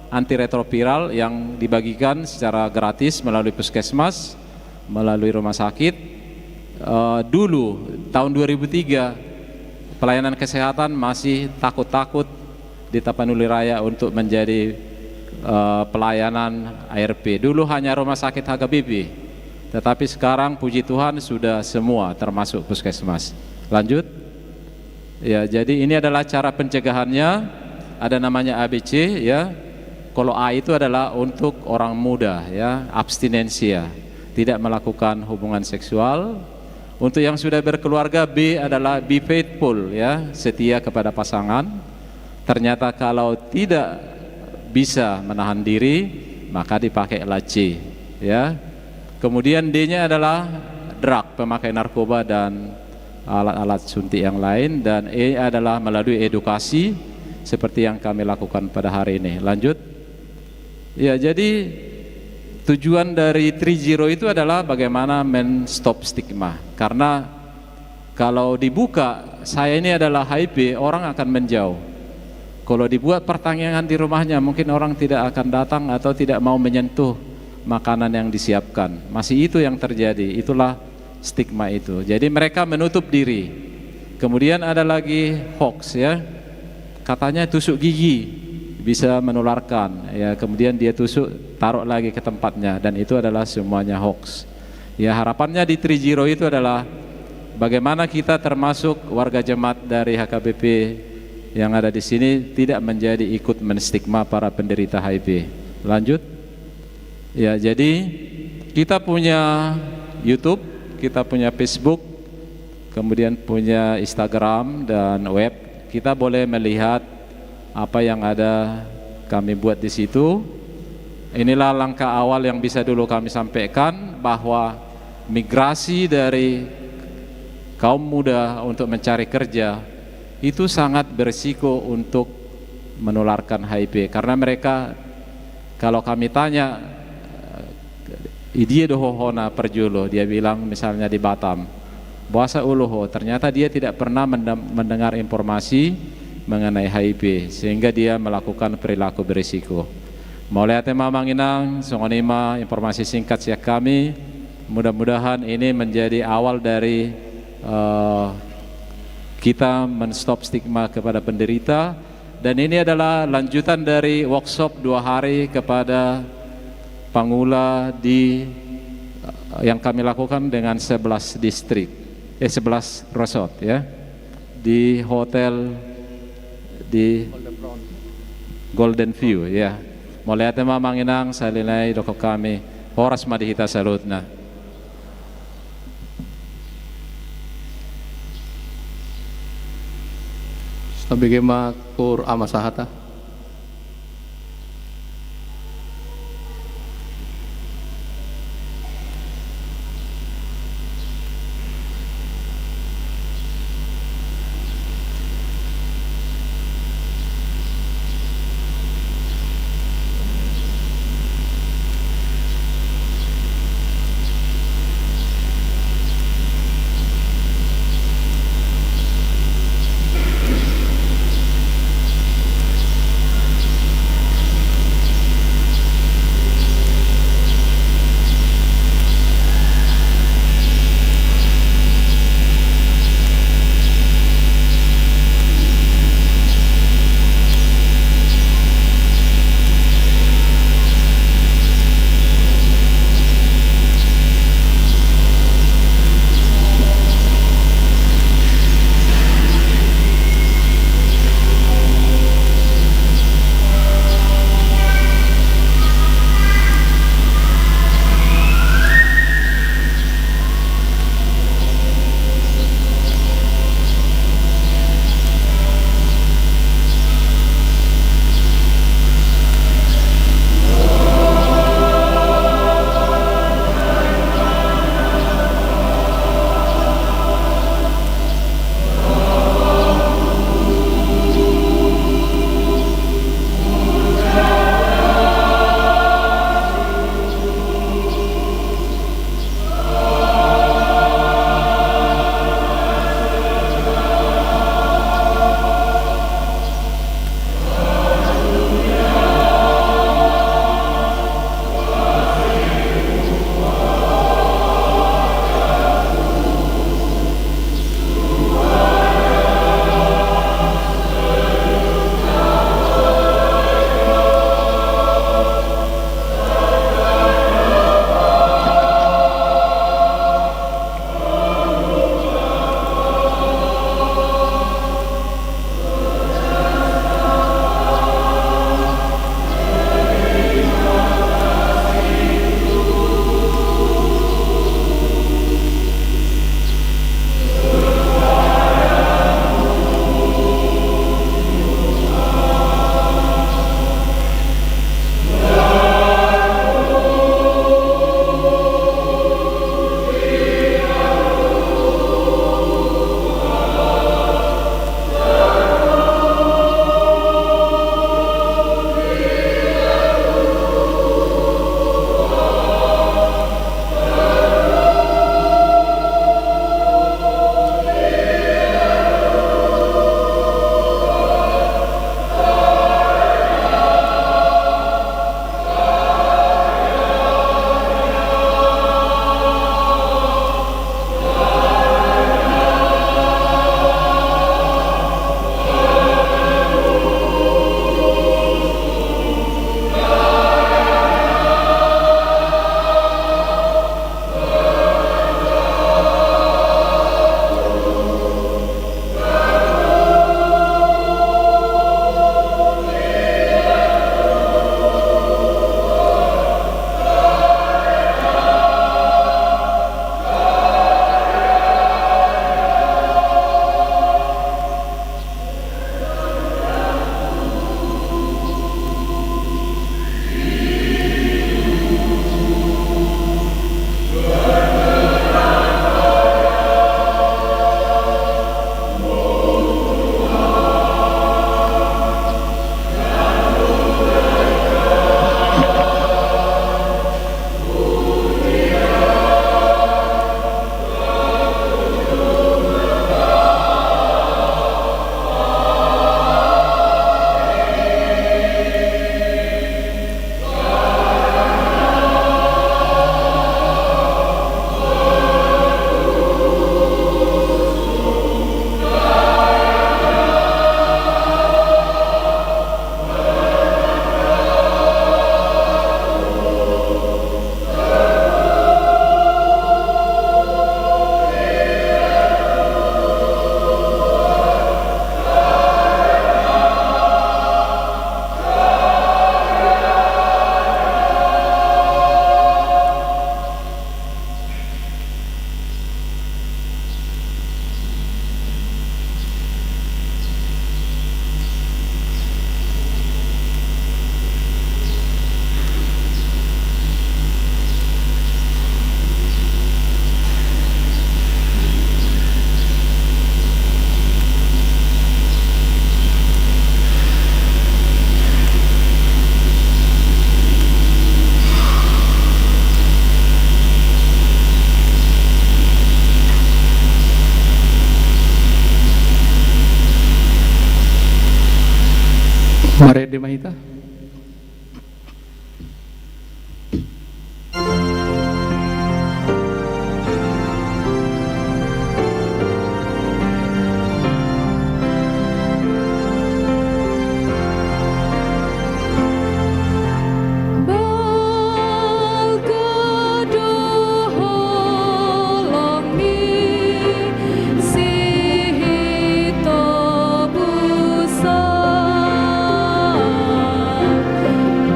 antiretroviral yang dibagikan secara gratis melalui puskesmas, melalui rumah sakit. Eh, dulu, tahun dua ribu tiga, pelayanan kesehatan masih takut-takut di Tapanuli Raya untuk menjadi, eh, pelayanan A R V. Dulu hanya rumah sakit H K B P, tetapi sekarang, puji Tuhan, sudah semua, termasuk puskesmas. Lanjut. Ya, jadi ini adalah cara pencegahannya. Ada namanya A B C, ya. Kalau A itu adalah untuk orang muda, ya, abstinensia, tidak melakukan hubungan seksual. Untuk yang sudah berkeluarga, B adalah be faithful, ya, setia kepada pasangan. Ternyata kalau tidak bisa menahan diri, maka dipakailah C, ya. Kemudian D-nya adalah drug, pemakai narkoba dan alat-alat suntik yang lain, dan E adalah melalui edukasi seperti yang kami lakukan pada hari ini. Lanjut. Ya, jadi tujuan dari Three Zero itu adalah bagaimana men-stop stigma. Karena kalau dibuka, saya ini adalah H I V, orang akan menjauh. Kalau dibuat pertanyaan di rumahnya, mungkin orang tidak akan datang atau tidak mau menyentuh makanan yang disiapkan. Masih itu yang terjadi, itulah stigma itu. Jadi mereka menutup diri. Kemudian ada lagi hoax, ya. Katanya tusuk gigi bisa menularkan, ya, kemudian dia tusuk, taruh lagi ke tempatnya, dan itu adalah semuanya hoax. Ya, harapannya di Three Zero itu adalah bagaimana kita termasuk warga jemaat dari H K B P yang ada di sini tidak menjadi ikut menstigma para penderita H I V. Lanjut. Ya, jadi kita punya YouTube, kita punya Facebook, kemudian punya Instagram dan web. Kita boleh melihat apa yang ada kami buat di situ. Inilah langkah awal yang bisa dulu kami sampaikan, bahwa migrasi dari kaum muda untuk mencari kerja itu sangat berisiko untuk menularkan H I V, karena mereka, kalau kami tanya, "I dia do ho hona parjolo?" Dia bilang misalnya di Batam. "Boasa olo ho?" Ternyata dia tidak pernah mende-, mendengar informasi mengenai H I V, sehingga dia melakukan perilaku berisiko. Mauliate ma Amang Inang, songon i ma informasi singkat sian kami. Mudah-mudahan ini menjadi awal dari, eh, kita men-stop stigma kepada penderita. Dan ini adalah lanjutan dari workshop dua hari kepada pangula di, eh, yang kami lakukan dengan sebelas distrik, eh, sebelas resort, ya, di hotel di Golden View, ya. Mauliate ma Amang Inang, sahali nai dohot hami, horas ma di hita saluhutna. Sabege ma kur ama sahata. Marende ma hita. Balga do holong ni sihitobusan.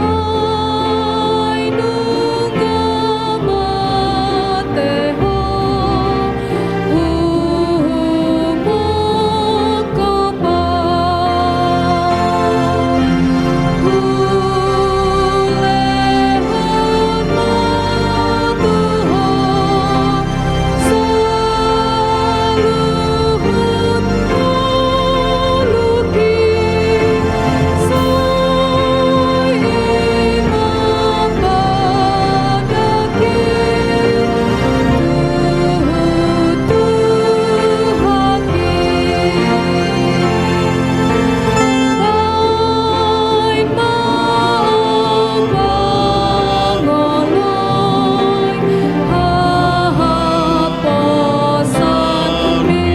Ai nunga mate ho, uhum mangkopol. Hulehon ma tu ho saluhut ngolu i, sai i ma padangi tu Tuhan i. Ai ma pangoloi hahaposanmi,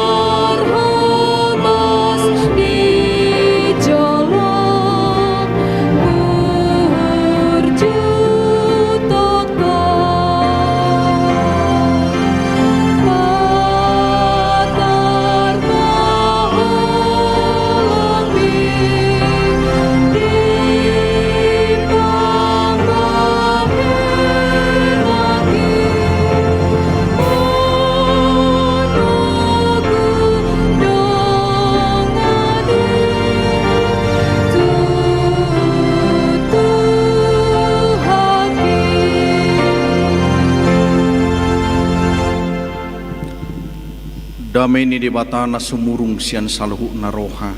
marhamas di jolo burju tongtong. Patar ma holong i di pambahenan i, manogu dongan i tu Tuhan i. Dame ni Debata na sumurung sian saluhutna roha,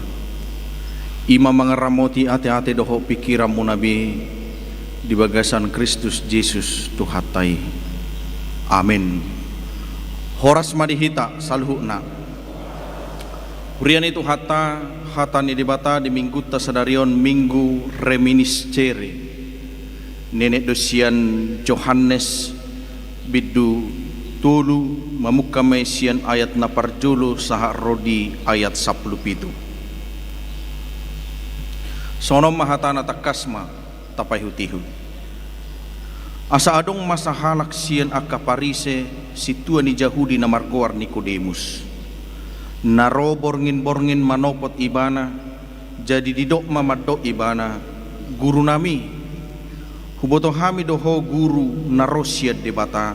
i ma mangaramoti ateate dohot pingkiranmuna be di bagasan Kristus Jesus Tuhanta i. Amen. Horas ma di hita saluhutna. Huria ni Tuhanta, hata ni Debata di minggunta sadari on, Minggu Reminiscere. Nenek do sian Johannes bindu tolu, mamungka ma i sian ayat na parjolo sahat ro di ayat sampulu pitu. Songon on ma hatana, tangkas ma tapaihutihut. Asa adong ma sahalak sian angka Parise, sintua ni Jahudi na margoar Nikodemus, na ro bornginborngin manopot ibana, jadi didok ma mandok ibana, Gurunami, huboto hami do ho Guru na ro sian Debata,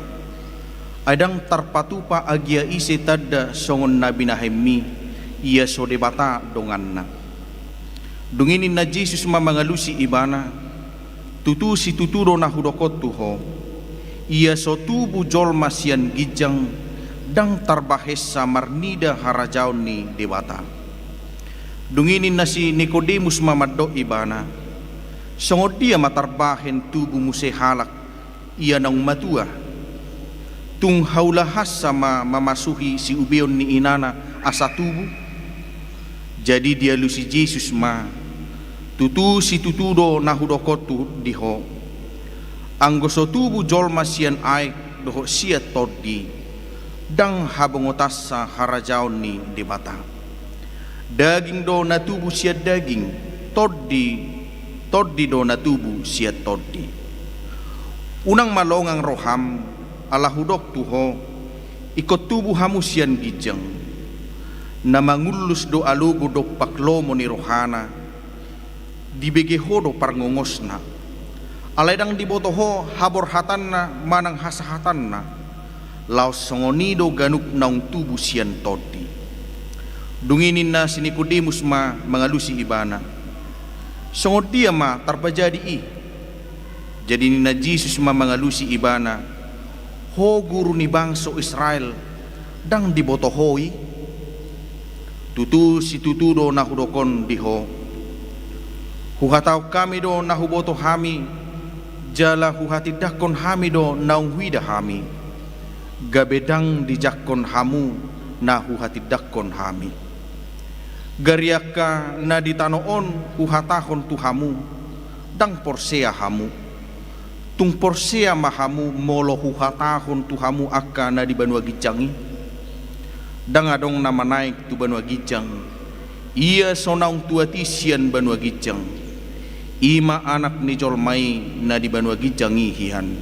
ai ndang tarpatupa agia ise tanda songon na binahenmi, ia so Debata donganna. Dung i ninna Jesus ma mangalusi ibana, Tutu situtu do na hudok on tu ho, ia so tubu jolma sian ginjang, ndang tarbahensa marnida harajaon ni Debata. Dung i ninna si Nikodemus ma mandok ibana, Songon dia ma tarbahen tubu muse halak ia naung matua? Tung haulahansa ma mamasuhi siubeon ni inana asa tubu? Jadi dialusi Jesus ma, Tutu situtu do na hudok on tu di ho, anggo so tubu jolma sian aek dohot sian tondi, ndang habongotansa harajaon ni Debata. Daging do na tubu sian daging, tondi, tondi do na tubu sian tondi. Unang ma longang roham, ala hudok tu ho, ingkon tubu hamu sian ginjang. Na mangullus do alogo dompak lomo ni rohana, dibege ho do parngongosna. Alai ndang diboto ho haborhatanna manang hasahatanna, laos songon i do ganup naung tubu sian tondi. Dung i ninna si Nikodemus ma mangalusi ibana, Songon dia ma tarpajadi i? Jadi ninna Jesus ma mangalusi ibana, Ho guru ni bangso Israel, ndang diboto ho i? Tutu situtu do na hudok on di ho, huhatahon hami do na huboto hami, jala huhatindangkon hami do naung huida hami, gabe ndang dijangkon hamu na huhatindangkon hami. Gari angka na di tano on huhatahon tu hamu, ndang porsea hamu. Tung porsea ma hamu molo huhatahon tu hamu angka na di banua ginjang i? Ndang adong na manaek tu banua ginjang, ia so naung tuat i sian banua ginjang, i ma Anak ni jolma i na di banua ginjang i hian.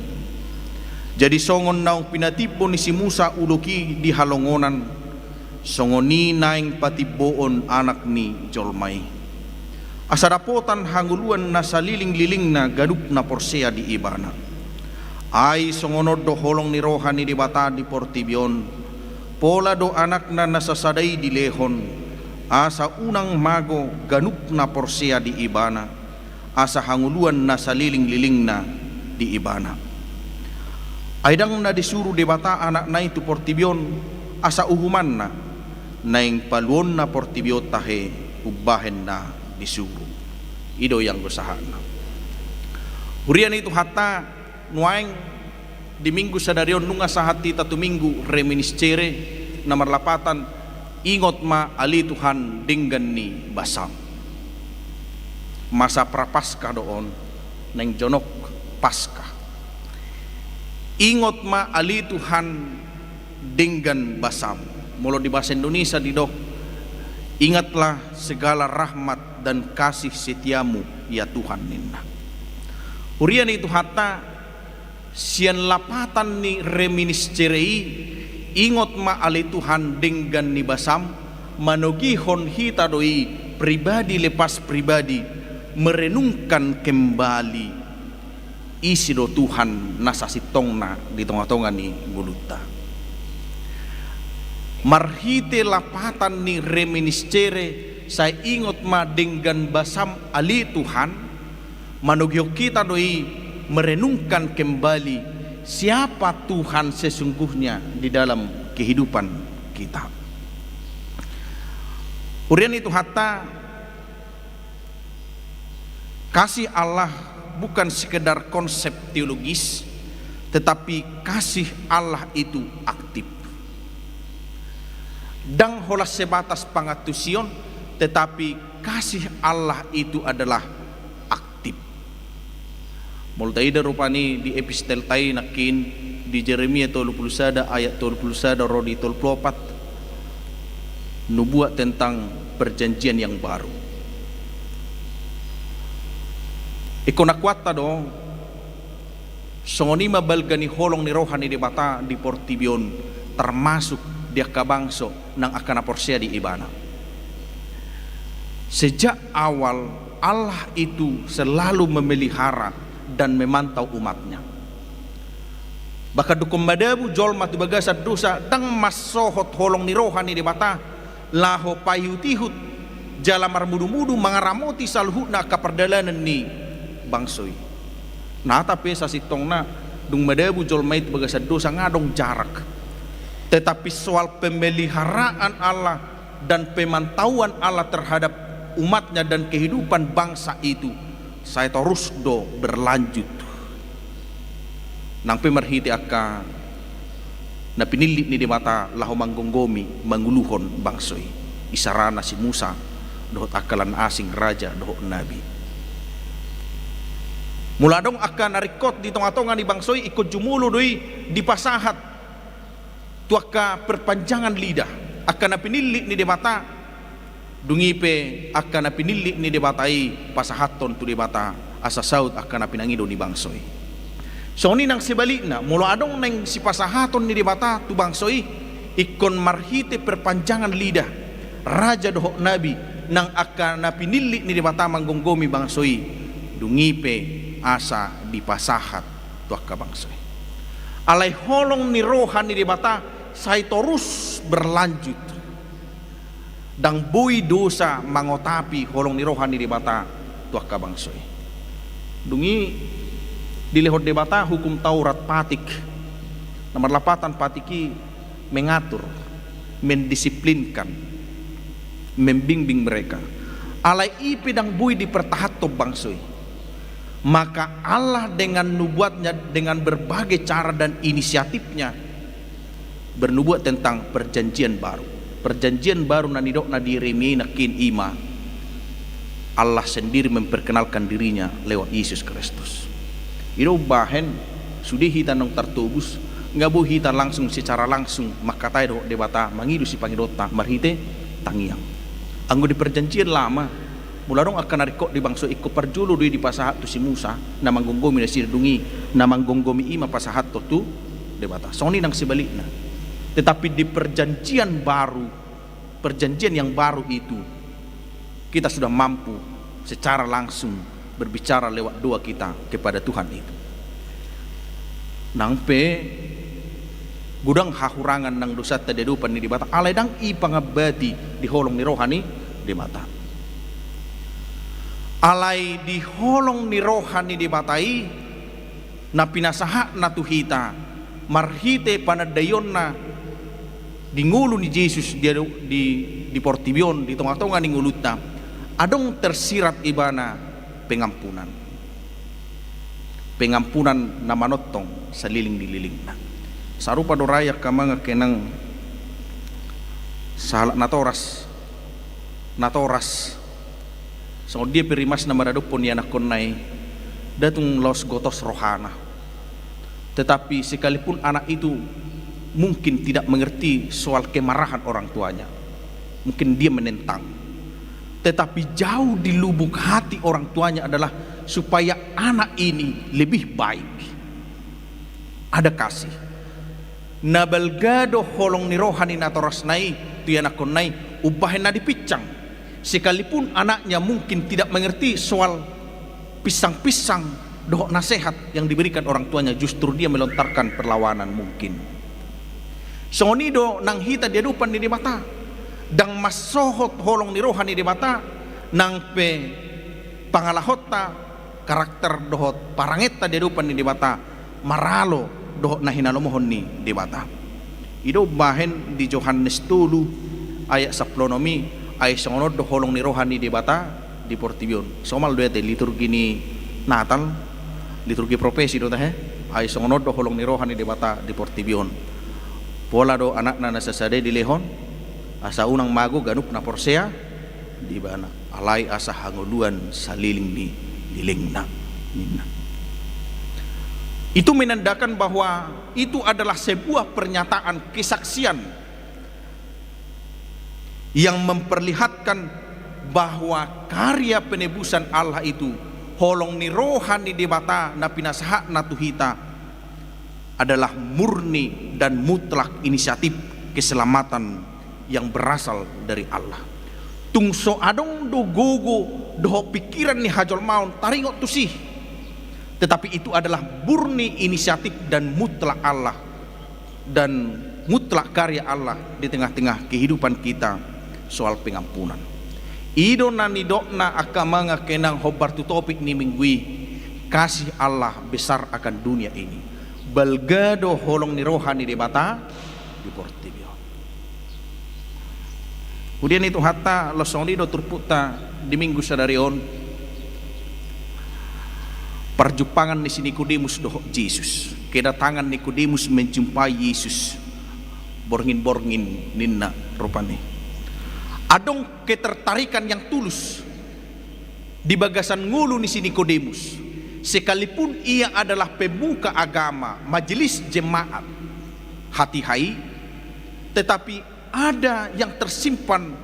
Jadi songon naung pinatimbo ni si Musa ulok i di halongonan, songon i naeng patimboon Anak ni jolma i, asa dapotan hangoluan na salilinglilingna ganup na porsea di Ibana. Ai songon on do holong ni roha ni Debata di portibi on, pola do Anakna na sasada i dilehon, asa unang mago ganup na porsea di Ibana, asa hangoluan na salilinglilingna di Ibana. Ai ndang na disuru Debata Anakna i tu portibi on asa uhumanna, naeng paluonna portibi on tahe umbahen na disuru. I do ianggo sahatna. Huria ni Tuhanta, nuaeng di Minggu sadari on nunga sahat hita tu Minggu Reminiscere, na marlapatan: Ingot ma ale Tuhan denggan ni basam. Masa Prapaskah do on, naeng jonok Paskah. Ingot ma ale Tuhan denggan basam. Molo di bahasa Indonesia didok, ingatlah segala rahmat dan kasih setia-Mu, ya Tuhan, ninna. Huria ni Tuhanta, sian lapatan ni Reminiscere i, ingot ma ale Tuhan denggan ni basam, manogihon hita do i pribadi lepas pribadi merenungkan kembali ise do Tuhan na sasintongna di tongatonga ni ngolunta. Marhite lapatan ni Reminiscere, sai ingot ma denggan basam ale Tuhan, manogihon hita do i merenungkan kembali siapa Tuhan sesungguhnya di dalam kehidupan kita. Huria ni Tuhanta, kasih Allah bukan sekedar konsep teologis, tetapi kasih Allah itu aktif. Ndang holan sebatas pangantusion, tetapi kasih Allah itu adalah aktif. Molo taida rupani di epistelta i nangkin, di Jeremia tolu pulu sada ayat tolu pulu sada ro di tolu pulu opat, nubuat tentang perjanjian yang baru. Ingkon akuanta do, songon i ma balga ni holong ni roha ni Debata di portibi on, termasuk di angka bangso nang angka na porsea di Ibana. Sejak awal, Allah itu selalu memelihara dan memantau umat-Nya. Bahkan dungkon madabu jolma tu bagasan dosa, ndang mansohot holong ni roha ni Debata laho paihutihut jala marmudumudu mangaramoti saluhutna angka pardalanan ni bangso i. Nata pe sasintongna dung madabu jolma i tu bagasan dosa, nga adong jarak. Tetapi soal pemeliharaan Allah dan pemantauan Allah terhadap umat-Nya dan kehidupan bangsa itu, sai torus do berlanjut. Nang pe marhite angka na pinillit ni Debata laho manggomgomi, manguluhon bangso i, isarana si Musa dohot angka lan asing, raja dohot nabi. Molo adong angka na ringkot di tongatonga ni bangso i, ingkon jumolo do i dipasahat tu angka perpanjangan lidah angka na pinillit ni Debata. Dung i pe angka na pinillit ni Debata i pasahathon tu Debata, asa saut angka na pinangido ni bangso i. Songon i nang sebalikna, molo adong naeng sipasahaton ni Debata tu bangso i, ingkon marhite perpanjangan lidah raja dohot nabi, nang angka na pinillit ni Debata manggomgomi bangso i, dung i pe asa dipasahat tu angka bangso i. Alai holong ni roha ni Debata sai torus berlanjut. Ndang boi dosa mangotapi holong ni roha ni Debata tu angka bangso i. Dung i dilehon Debata hukum Taurat patik. Na marlapatan patik i mengatur, mendisiplinkan, membimbing mereka. Alai i pe ndang boi dipertahathon bangso i. Maka Allah dengan nubuat-Nya, dengan berbagai cara dan inisiatif-Nya, bernubuat tentang perjanjian baru. Perjanjian baru na nidokna di Yeremia i nangkin i ma Allah sendiri memperkenalkan dirinya lewat Yesus Kristus. I do umbahen sude hita naung tartobus, nga boi hita langsung, secara langsung mangkatai dohot Debata, mangido sipangidoanta marhite tangiang. Anggo di Perjanjian Lama, molo adong angka na ringkot di bangso i, ingkon parjolo do i dipasahat tu si Musa, na manggomgomi nasida, dung i na manggomgomi i ma pasahathon tu Debata. Songon i nang sebalikna. Tetapi di Perjanjian Baru, perjanjian yang baru itu, kita sudah mampu secara langsung berbicara lewat doa kita kepada Tuhan itu. Nang pe godang hahurangan nang dosanta di adopan ni Debata, alai ndang i pangambati di holong ni roha ni Debata. Alai di holong ni roha ni Debata i, na pinasahatna tu hita marhite panandaionna di ngolu ni Jesus di, di, di portibi on, di tongatonga ni ngolunta, adong tersirat ibana pengampunan. Pengampunan na manongtong saleleng ni lelengna. Sarupa do ra i angka amang angka inang, sahalak natoras, natoras, songon dia pe rimasna maradophon ianakhonna i, ndang tung laos gotos rohana. Tetapi sekalipun anak itu mungkin tidak mengerti soal kemarahan orang tuanya, mungkin dia menentang. Tetapi jauh di lubuk hati orang tuanya adalah supaya anak ini lebih baik. Ada kasih. Na balga do holong ni roha ni natorasna i tu ianakhonna i, umbahen na dipinsang. Sekalipun anaknya mungkin tidak mengerti soal pinsang-pinsang dohot nasehat yang diberikan orang tuanya, justru dia melontarkan perlawanan mungkin. Songon i do nang hita di adopan ni Debata. Ndang mansohot holong ni roha ni Debata, nang pe pangalahonta, karakter dohot parangenta di adopan ni Debata maralo dohot na hinalomohon ni Debata. I do umbahen di Johannes tolu ayat sampulu onom i, ai songon on do holong ni roha ni Debata di portibi on. Somal do i ate liturgi ni Natal, liturgi profesi do tahe, ai songon on do holong ni roha ni Debata di portibi on. Pola do anakna na sasada i dilehon, asa unang mago ganup na porsea di ibana, alai asa hangoluan saleleng ni lelengna, ninna. Itu menandakan bahwa itu adalah sebuah pernyataan kesaksian yang memperlihatkan bahwa karya penebusan Allah itu, holong ni roha ni Debata na pinasahatna tu hita, adalah murni dan mutlak inisiatif keselamatan yang berasal dari Allah. Tung so adong do gogo dohot pikiran ni hajolmaon taringot tusi, tetapi itu adalah murni inisiatif dan mutlak Allah dan mutlak karya Allah di tengah-tengah kehidupan kita soal pengampunan. I do na nidokna angka amang angka inang hombar tu topik ni minggu i, kasih Allah besar akan dunia ini. Balga do holong ni roha ni Debata di portibi on. Huria ni Tuhanta, laos songon i do turpukta di minggu sadari on. Parjumpangan ni si Nikodemus dohot Jesus. Kedatangan Nikodemus menjumpai Yesus. Borngin-borngin ninna rupani. Adong ketertarikan yang tulus di bagasan ngolu ni si Nikodemus. Sekalipun ia adalah pemuka agama, majelis jemaat, hatiha i, tetapi ada yang tersimpan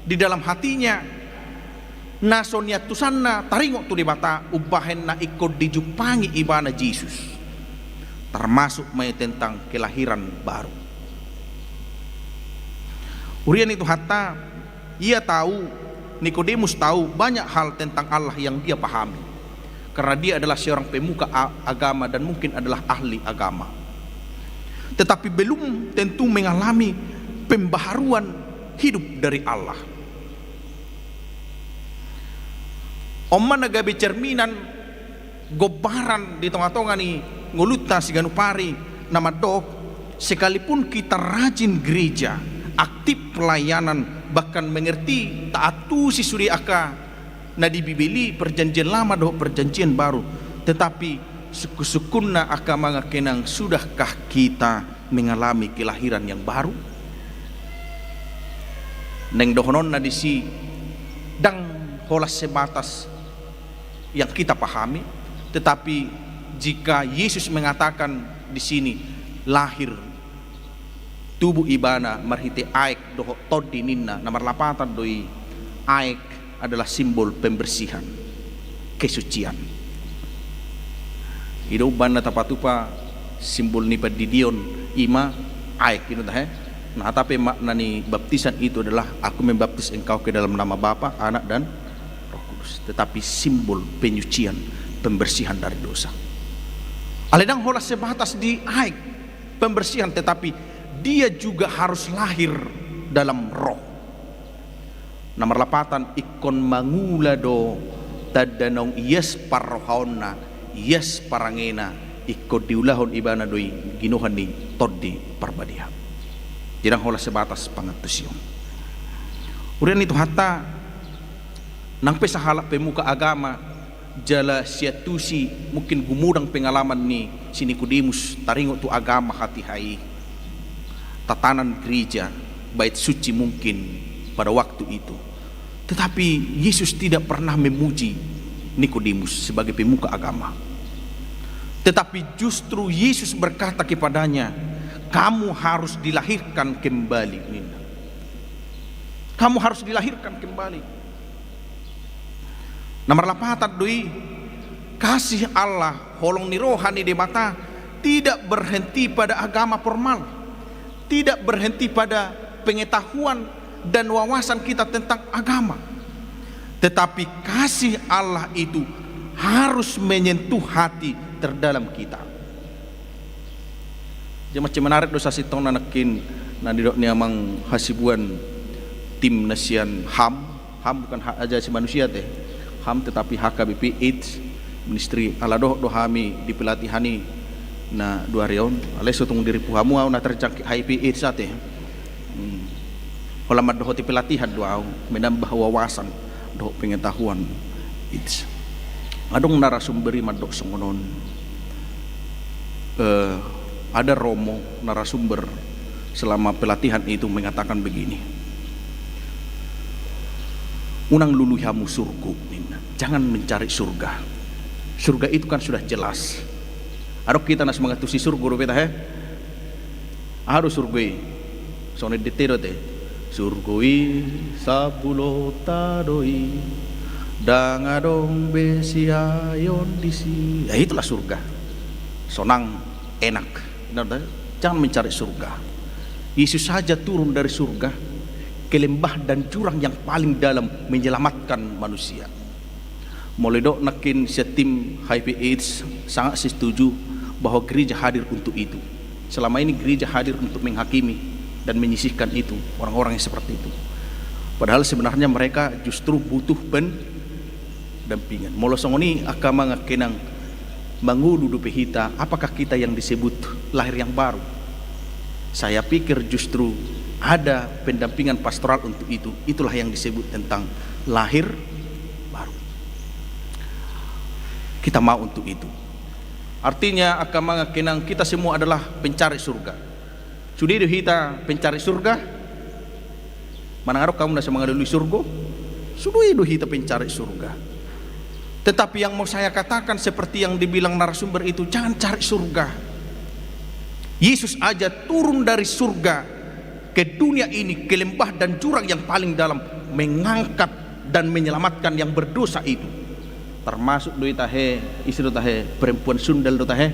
di dalam hatinya, na so niantusanna taringot tu Debata, umbahen na ingkon dijumpangi ibana Jesus, termasuk ma i tentang kelahiran baru. Huria ni Tuhanta, ia tahu, Nikodemus tahu banyak hal tentang Allah yang dia pahami. Karena dia adalah seorang pemuka a-, agama dan mungkin adalah ahli agama. Tetapi belum tentu mengalami pembaharuan hidup dari Allah. On ma na gabe cerminan, gombaran di tongatonga ni ngolunta siganup ari, na mandok, sekalipun kita rajin gereja, aktif pelayanan, bahkan mengerti, taat tusi sude angka na di Bibel i, Perjanjian Lama dohot Perjanjian Baru, tetapi sungkunsungkunna angka amang angka inang, sudahkah kita mengalami kelahiran yang baru? Naeng dohononna disi, ndang holan sebatas yang kita pahami, tetapi jika Yesus mengatakan di sini, lahir tubu ibana marhite aek dohot tondi ninna, na marlapatan do i, aek adalah simbol pembersihan, kesucian. I do umbahen na tapatupa simbol ni pandidion, i ma aek, i do tahe. Nah, tapi makna ni baptisan itu adalah, "Aku membaptis engkau ke dalam nama Bapa, Anak, dan Roh Kudus." Tetapi simbol penyucian, pembersihan dari dosa. Alai ndang holan sebatas di aek pembersihan, tetapi dia juga harus lahir dalam roh. Na marlapatan ingkon mangula do tanda naung ias parrohaonna, ias parangena, ingkon diulahon ibana do i ginohan ni Tondi Parbadia. Jadi ndang holan sebatas pangantusion. Huria ni Tuhanta, nang pe sahalak pemuka agama, jala siantusi mungkin gumodang pengalaman ni si Nikodemus, taringot tu agama hatiha i, tatanan gereja, bait suci mungkin pada waktu itu. Tetapi Yesus tidak pernah memuji Nikodemus sebagai pemuka agama. Tetapi justru Yesus berkata kepadanya, "Kamu harus dilahirkan kembali," ninna. "Kamu harus dilahirkan kembali." Na marlapatan do i, kasih Allah, holong ni roha ni Debata tidak berhenti pada agama formal, tidak berhenti pada pengetahuan dan wawasan kita tentang agama. Tetapi kasih Allah itu harus menyentuh hati terdalam kita. Jadi mancing menarik do sasintongna nangkin na nidok ni amang hasibuan tim na sian HAM. HAM bukan hak asasi manusia te. HAM tetapi H K B P AIDS, Ministry. Ala dohot do hami di pelatihan i na dua ari on. Alai so tung diripu hamu au na terjangkit H I V AIDS ate. Hmm. Holan mandohoti pelatihan do au, menambah wawasan dohot pengetahuan. It's, adong narasumber i mandok songon on. Eh, ada romo narasumber selama pelatihan itu mengatakan begini, "Unang lului hamu surgo," ninna. "Jangan mencari surga. Surga itu kan sudah jelas." Adong hita na so mangantusi surgo dope tahe. Aha do surgo i? Songon i dite do te. Surgo i sambulonta do i, ndang adong be siaeon disi. Ya, itulah surga. Sonang, enak. Jangan mencari surga. Yesus saja turun dari surga ke lembah dan jurang yang paling dalam menyelamatkan manusia. Molo didok nangkin sian tim H I V AIDS, sangat setuju bahwa gereja hadir untuk itu. Selama ini gereja hadir untuk menghakimi dan menyisihkan itu, orang-orang yang seperti itu. Padahal sebenarnya mereka justru butuh pendampingan. Molo songon i, angka amang, angka inang, mangolu dope hita, apakah kita yang disebut lahir yang baru? Saya pikir justru ada pendampingan pastoral untuk itu. Itulah yang disebut tentang lahir baru. Kita mau untuk itu. Artinya, angka amang, angka inang, kita semua adalah pencari surga. Sude do hita pencari surga? Manang adong hamu na so mangalului surgo? Sude do hita pencari surga. Tetapi yang mau saya katakan, seperti yang dibilang narasumber itu, jangan cari surga. Yesus aja turun dari surga ke dunia ini, ke lembah dan jurang yang paling dalam, mengangkat dan menyelamatkan yang berdosa itu. Termasuk do i tahe, ise do tahe, perempuan sundal do tahe.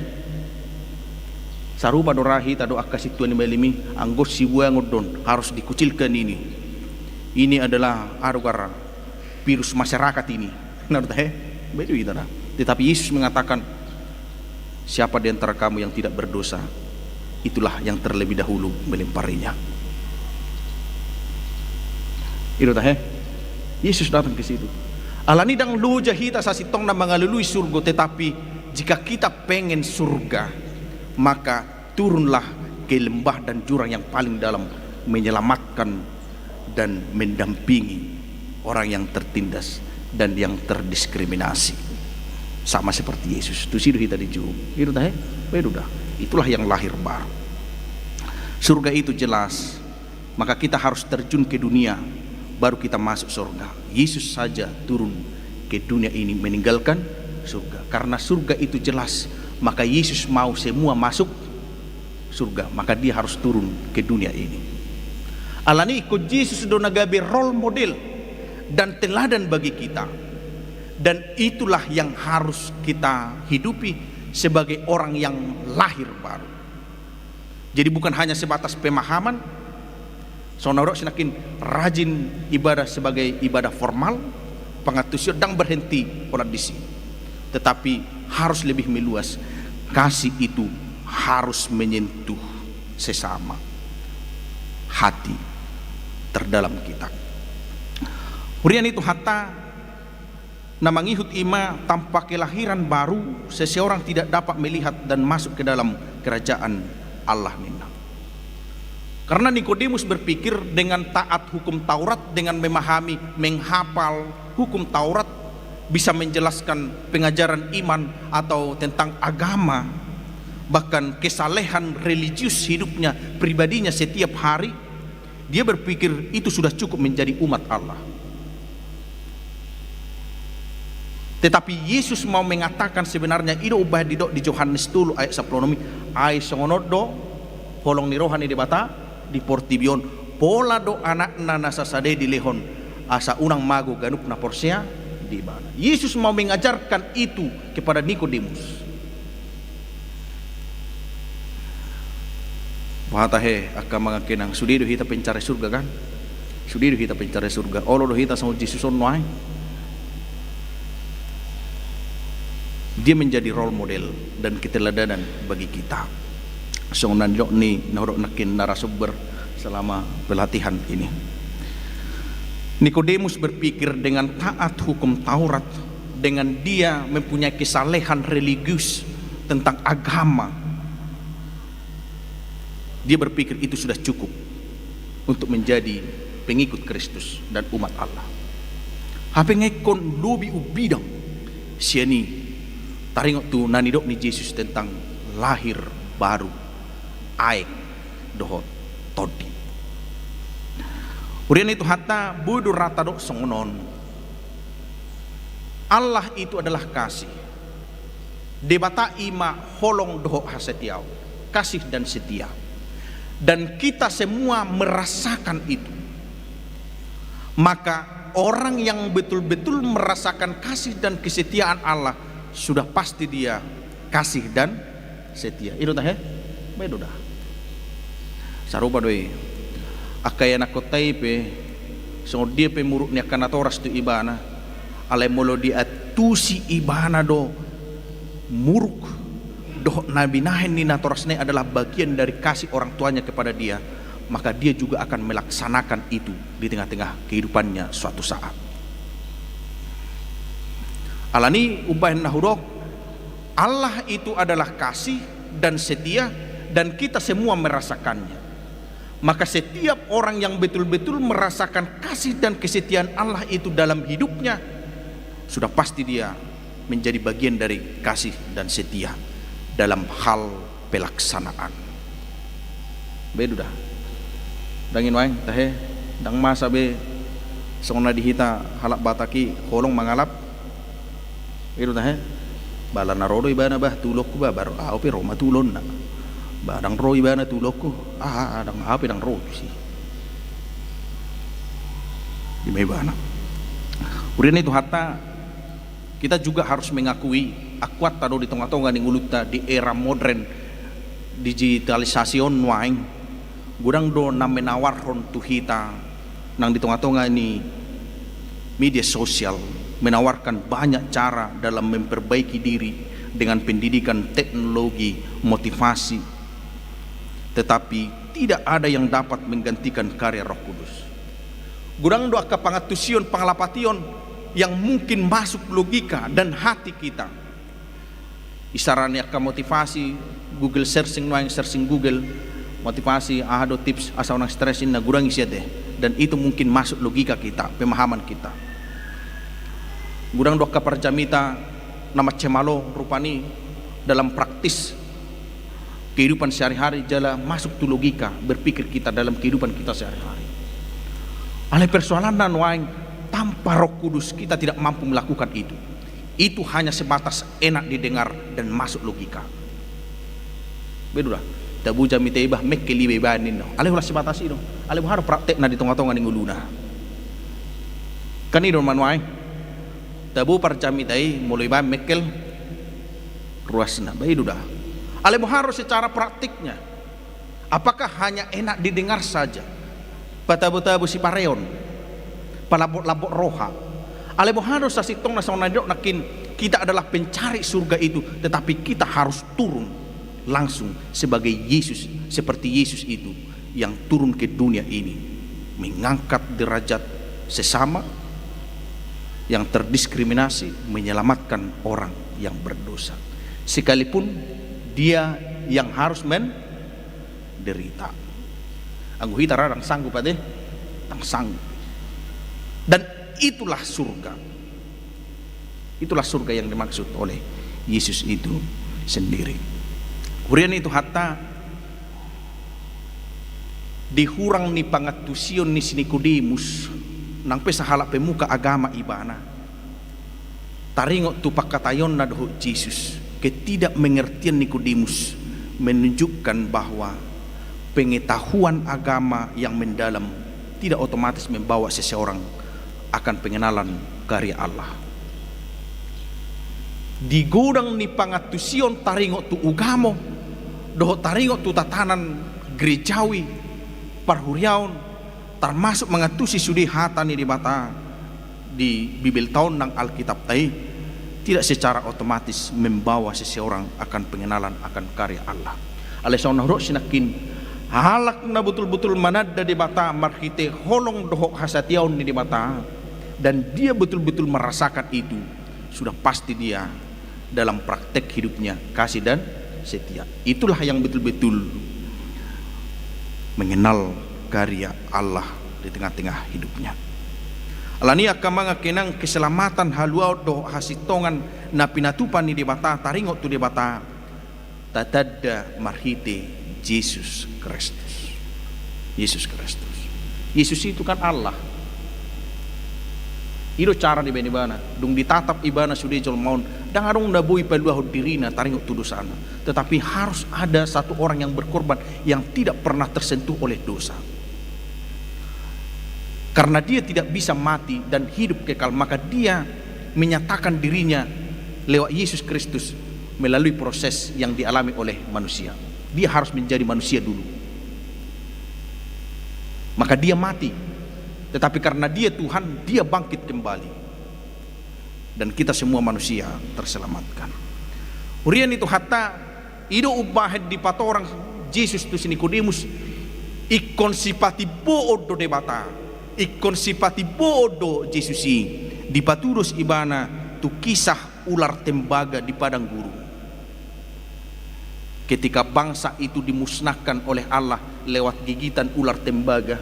Sarupa do ra hita dohot angka sintua ni malim i, anggo sibuangon do on, harus dikucilkan ini. Ini adalah, aha do goarna, virus masyarakat ini. Na do tahe, bedo hita ra. Tetapi Yesus mengatakan, "Siapa di antara kamu yang tidak berdosa, itulah yang terlebih dahulu melemparinya." I do tahe, Yesus datang ke situ. Alani i ndang loja hita sasintongna mangalului surgo, tetapi jika kita pengen surga, maka turunlah ke lembah dan jurang yang paling dalam, menyelamatkan dan mendampingi orang yang tertindas dan yang terdiskriminasi. Sama seperti Yesus. Tusi do hita dijou. I do tahe? Bedo da. Itulah yang lahir baru. Surga itu jelas. Maka kita harus terjun ke dunia. baru kita masuk surga. Yesus saja turun ke dunia ini meninggalkan surga. Karena surga itu jelas, maka Yesus mau semua masuk surga, maka dia harus turun ke dunia ini. Alani ingkon Jesus do na gabe role model dan teladan bagi kita. Dan itulah yang harus kita hidupi sebagai orang yang lahir baru. Jadi bukan hanya sebatas pemahaman, songon na hudok, sinakin rajin ibadah sebagai ibadah formal, pangantusion, ndang berhenti holan disi. Tetapi harus lebih meluas. Kasih itu harus menyentuh sesama, hati terdalam kita. Huria ni Tuhanta, na mangihut i ma, tanpa kelahiran baru, seseorang tidak dapat melihat dan masuk ke dalam kerajaan Allah, ninna. Karena Nikodemus berpikir dengan taat hukum Taurat, dengan memahami, menghafal hukum Taurat, bisa menjelaskan pengajaran iman atau tentang agama, bahkan kesalehan religius hidupnya, pribadinya setiap hari, dia berpikir itu sudah cukup menjadi umat Allah. Tetapi Yesus mau mengatakan sebenarnya, i do umbahen didok di Johannes tolu ayat sampulu onom i, ai songon on do holong ni roha ni Debata di portibi on, pola do Anakna na sasada i dilehon, asa unang mago ganup na porsea di Ibana. Yesus mau mengajarkan itu kepada Nikodemus. Boha tahe angka amang, angka inang, sude do hita pencari surga, kan? Sude do hita pencari surga. Olo do hita songon Jesus on nuaeng? Dia menjadi role model dan keteladanan bagi kita. Songon na nidok ni na hudok nangkin narasumber selama pelatihan ini. Nikodemus berpikir dengan taat hukum Taurat, dengan dia mempunyai kesalehan religius tentang agama, dia berpikir itu sudah cukup untuk menjadi pengikut Kristus dan umat Allah. Hape nga ingkon lobi umbidang sian i taringot tu na nidok ni Jesus tentang lahir baru, aek dohot tondi. Huria ni Tuhanta, boi do ra tadok songon on. Allah itu adalah kasih. Debata i ma holong dohot hasetiaon, kasih dan setia. Dan kita semua merasakan itu. Maka orang yang betul-betul merasakan kasih dan kesetiaan Allah, sudah pasti dia kasih dan setia. I do tahe? Baen do da. Sarupa do i. Angka ianakhonta i pe, songon dia pe muruk ni angka natoras tu ibana, alai molo diantusi ibana do muruk dohot na binahen ni natorasna i adalah bagian dari kasih orang tuanya kepada dia, maka dia juga akan melaksanakan itu di tengah-tengah kehidupannya suatu saat. Alani umbahen na hudok, Allah itu adalah kasih dan setia, dan kita semua merasakannya. Maka setiap orang yang betul-betul merasakan kasih dan kesetiaan Allah itu dalam hidupnya, sudah pasti dia menjadi bagian dari kasih dan setia dalam hal pelaksanaan. Baen do da. Ndang i nuaeng tahe, ndang masa be songon na di hita halak Batak i holong mangalap. I do tahe? Ba ala na ro do ibana, bah, tu ulaonku, bah, baru ahu pe ro ma tu ulaonna. Ba ndang ro ibana tu ulaonku, ah, ah, ndang, ahu pe ndang ro tusi. I ma ibana. Huria ni Tuhanta, kita juga harus mengakui, akuanta do di tonga-tonga ni ngolunta di era modern digitalisasi on nuaeng, godang do na menawarhon tu hita nang di tonga-tonga ni media sosial, menawarkan banyak cara dalam memperbaiki diri dengan pendidikan, teknologi, motivasi. Tetapi tidak ada yang dapat menggantikan karya Roh Kudus. Godang do angka pangantusion, pangalapation yang mungkin masuk logika dan hati kita. Isarana angka motivasi, Google searching nuaeng, searching Google, motivasi, aha do tips asa unang stres, ninna, godang i sian i. Dan itu mungkin masuk logika kita, pemahaman kita. Godang do angka parjamita na mansai malo rupani dalam praktis kehidupan sehari-hari, jala masuk tu logika berpikir kita dalam kehidupan kita sehari-hari. Alai persoalanna nuaeng, tanpa Roh Kudus kita tidak mampu melakukan itu. Itu hanya sebatas enak didengar dan masuk logika. Bedu da. Tabo jamita i bah, mengkel iba ibaen ninna. Alai holan sebatas i do. Alai boha do praktekna di tonga-tonga ni ngoluna? Kan i do ma nuaeng. Tabo parjamita i molo ibaen mengkel ruasna. Bedu da. Alai boha do secara praktiknya? Apakah hanya enak didengar saja? Patabo-tabo sipareon, palambok-lambok roha. Alai boha do sasintongna songon na nidok nangkin, kita adalah pencari surga itu, tetapi kita harus turun langsung sebagai Yesus, seperti Yesus itu yang turun ke dunia ini, mengangkat derajat sesama yang terdiskriminasi, menyelamatkan orang yang berdosa. Sekalipun dia yang harus menderita. Anggo hita ra ndang sanggup ate, ndang sanggup. Dan itulah surga. Itulah surga yang dimaksud oleh Yesus itu sendiri. Huria ni Tuhanta, di hurang ni pangantusion ni si Nikodemus, nang pe sahalak pemuka agama ibana, taringot tu pangkataionna dohot Jesus, ketidakmengertian Nikodemus menunjukkan bahwa pengetahuan agama yang mendalam tidak otomatis membawa seseorang akan pengenalan karya Allah. Di godang ni pangantusion taringot tu ugamo dohot taringot tu tatanan gerejawi, parhuriaon, termasuk mangantusi sude hata ni Debata di Bibelta on nang Alkitapta i, tidak secara otomatis membawa seseorang akan pengenalan akan karya Allah. Alai songon na hudok sinangkin, halak na botul-botul mananda Debata marhite holong dohot hasatiaon ni Debata, dan dia betul-betul merasakan itu, sudah pasti dia dalam praktek hidupnya kasih dan setia. Itulah yang betul-betul mengenal karya Allah di tengah-tengah hidupnya. Alani i angka amang, angka inang, keselamatan, haluaon dohot hasintongan na pinatupa ni Debata taringot tu Debata, tatanda marhite Jesus Kristus. Jesus Kristus. Yesus itu kan Allah. I do cara dibaen ibana. Dung ditatap ibana sude jolma on, ndang adong na boi paluahon dirina taringot tu dosana. Tetapi harus ada satu orang yang berkorban yang tidak pernah tersentuh oleh dosa. Karena dia tidak bisa mati dan hidup kekal, maka dia menyatakan dirinya lewat Yesus Kristus melalui proses yang dialami oleh manusia. Dia harus menjadi manusia dulu. Maka dia mati. Tetapi karena dia Tuhan, dia bangkit kembali. Dan kita semua manusia terselamatkan. Huria ni Tuhanta, i do umbahen dipatorang Jesus tu si Nikodemus, ingkon sipatiboon do Debata, ingkon sipatiboon do Jesus i, dipatudos ibana tu kisah ular tembaga di padang gurun. Ketika bangsa itu dimusnahkan oleh Allah lewat gigitan ular tembaga,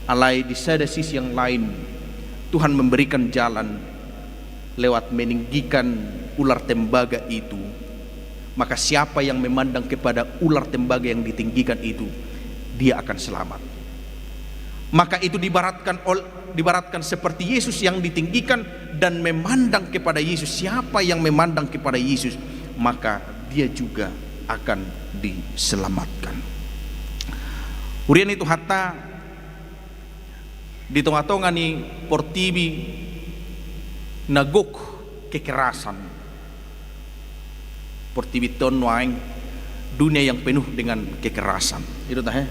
alai di sada sisi yang lain, Tuhan memberikan jalan lewat meninggikan ular tembaga itu. Maka siapa yang memandang kepada ular tembaga yang ditinggikan itu, dia akan selamat. Maka itu diibaratkan ol-, diibaratkan seperti Yesus yang ditinggikan dan memandang kepada Yesus. Siapa yang memandang kepada Yesus, maka dia juga akan diselamatkan. Huria ni Tuhanta, di tonga-tonga ni portibi na gok kekerasan, portibi on nuaeng dunia yang penuh dengan kekerasan. I do tahe,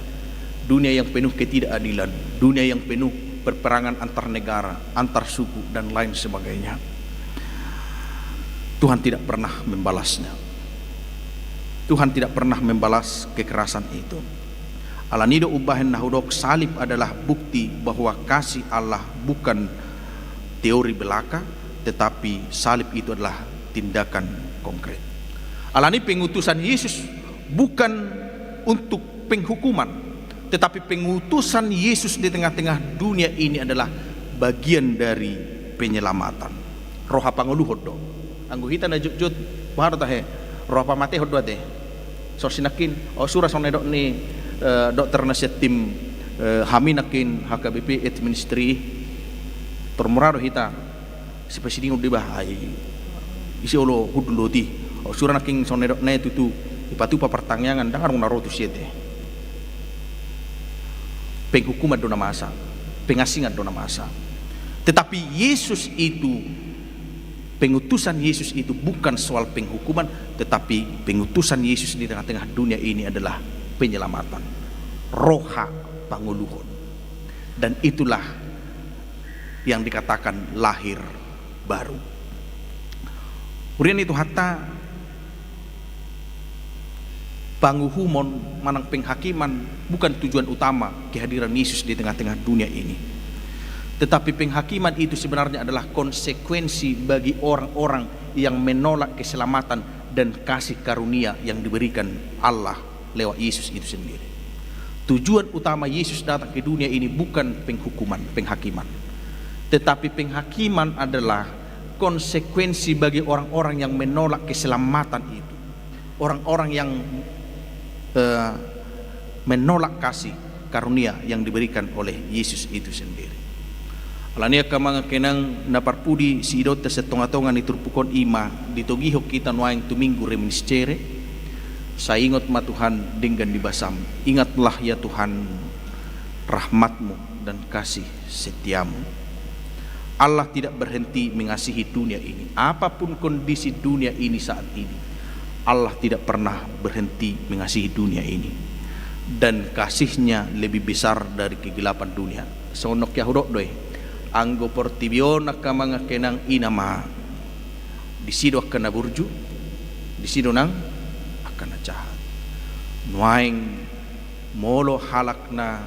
dunia yang penuh ketidakadilan, dunia yang penuh perperangan antar negara, antar suku, dan lain sebagainya. Tuhan tidak pernah membalasnya. Tuhan tidak pernah membalas kekerasan itu. Alani i do umbahen na hudok, salib adalah bukti bahwa kasih Allah bukan teori belaka, tetapi salib itu adalah tindakan konkret. Alani i pengutusan Yesus bukan untuk penghukuman, tetapi pengutusan Yesus di tengah-tengah dunia ini adalah bagian dari penyelamatan. Roha pangoluhon do. Anggo hita na jotjot, boha do tahe? Roha pamatehon do ate. Songon sinangkin, o, sura songon na nidok ni, eh, dokter na sian tim Eh, hami nangkin H K B P Earth Ministry, tor mura do hita sipasidingon deba, ai ise olo hundul dohot i. O, sura nangkin songon na nidokna i tutu, dipatupa partangiangan, ndang adong na ro tu sian i. Penghukuman do na masa, pengasingan do na masa. Tetapi Yesus itu, pengutusan Yesus itu bukan soal penghukuman, tetapi pengutusan Yesus di tengah-tengah dunia ini adalah penyelamatan, roha pangoluhon. Dan itulah yang dikatakan lahir baru. Huria ni Tuhanta, panguhumon manang penghakiman bukan tujuan utama kehadiran Yesus di tengah-tengah dunia ini. Tetapi penghakiman itu sebenarnya adalah konsekuensi bagi orang-orang yang menolak keselamatan dan kasih karunia yang diberikan Allah lewat Yesus itu sendiri. Tujuan utama Yesus datang ke dunia ini bukan penghukuman, penghakiman. Tetapi penghakiman adalah konsekuensi bagi orang-orang yang menolak keselamatan itu. Orang-orang yang, eh, menolak kasih karunia yang diberikan oleh Yesus itu sendiri. Alani i angka amang, angka inang, na parpudi, siidaonta sian tonga-tonga ni turpuk on i ma ditogihon hita nuaeng tu Minggu Reminiscere. Sai ingot ma Tuhan denggan ni basam. Ingatlah ya Tuhan, rahmat-Mu dan kasih setia-Mu. Allah tidak berhenti mengasihi dunia ini. Apapun kondisi dunia ini saat ini, Allah tidak pernah berhenti mengasihi dunia ini. Dan kasih-Nya lebih besar dari kegelapan dunia. Songon na hudok do i. Anggo portibi on, angka amang, angka inang, i nama, disi do angka na burju, disi do nang angka na jahat. Nuaeng molo halak na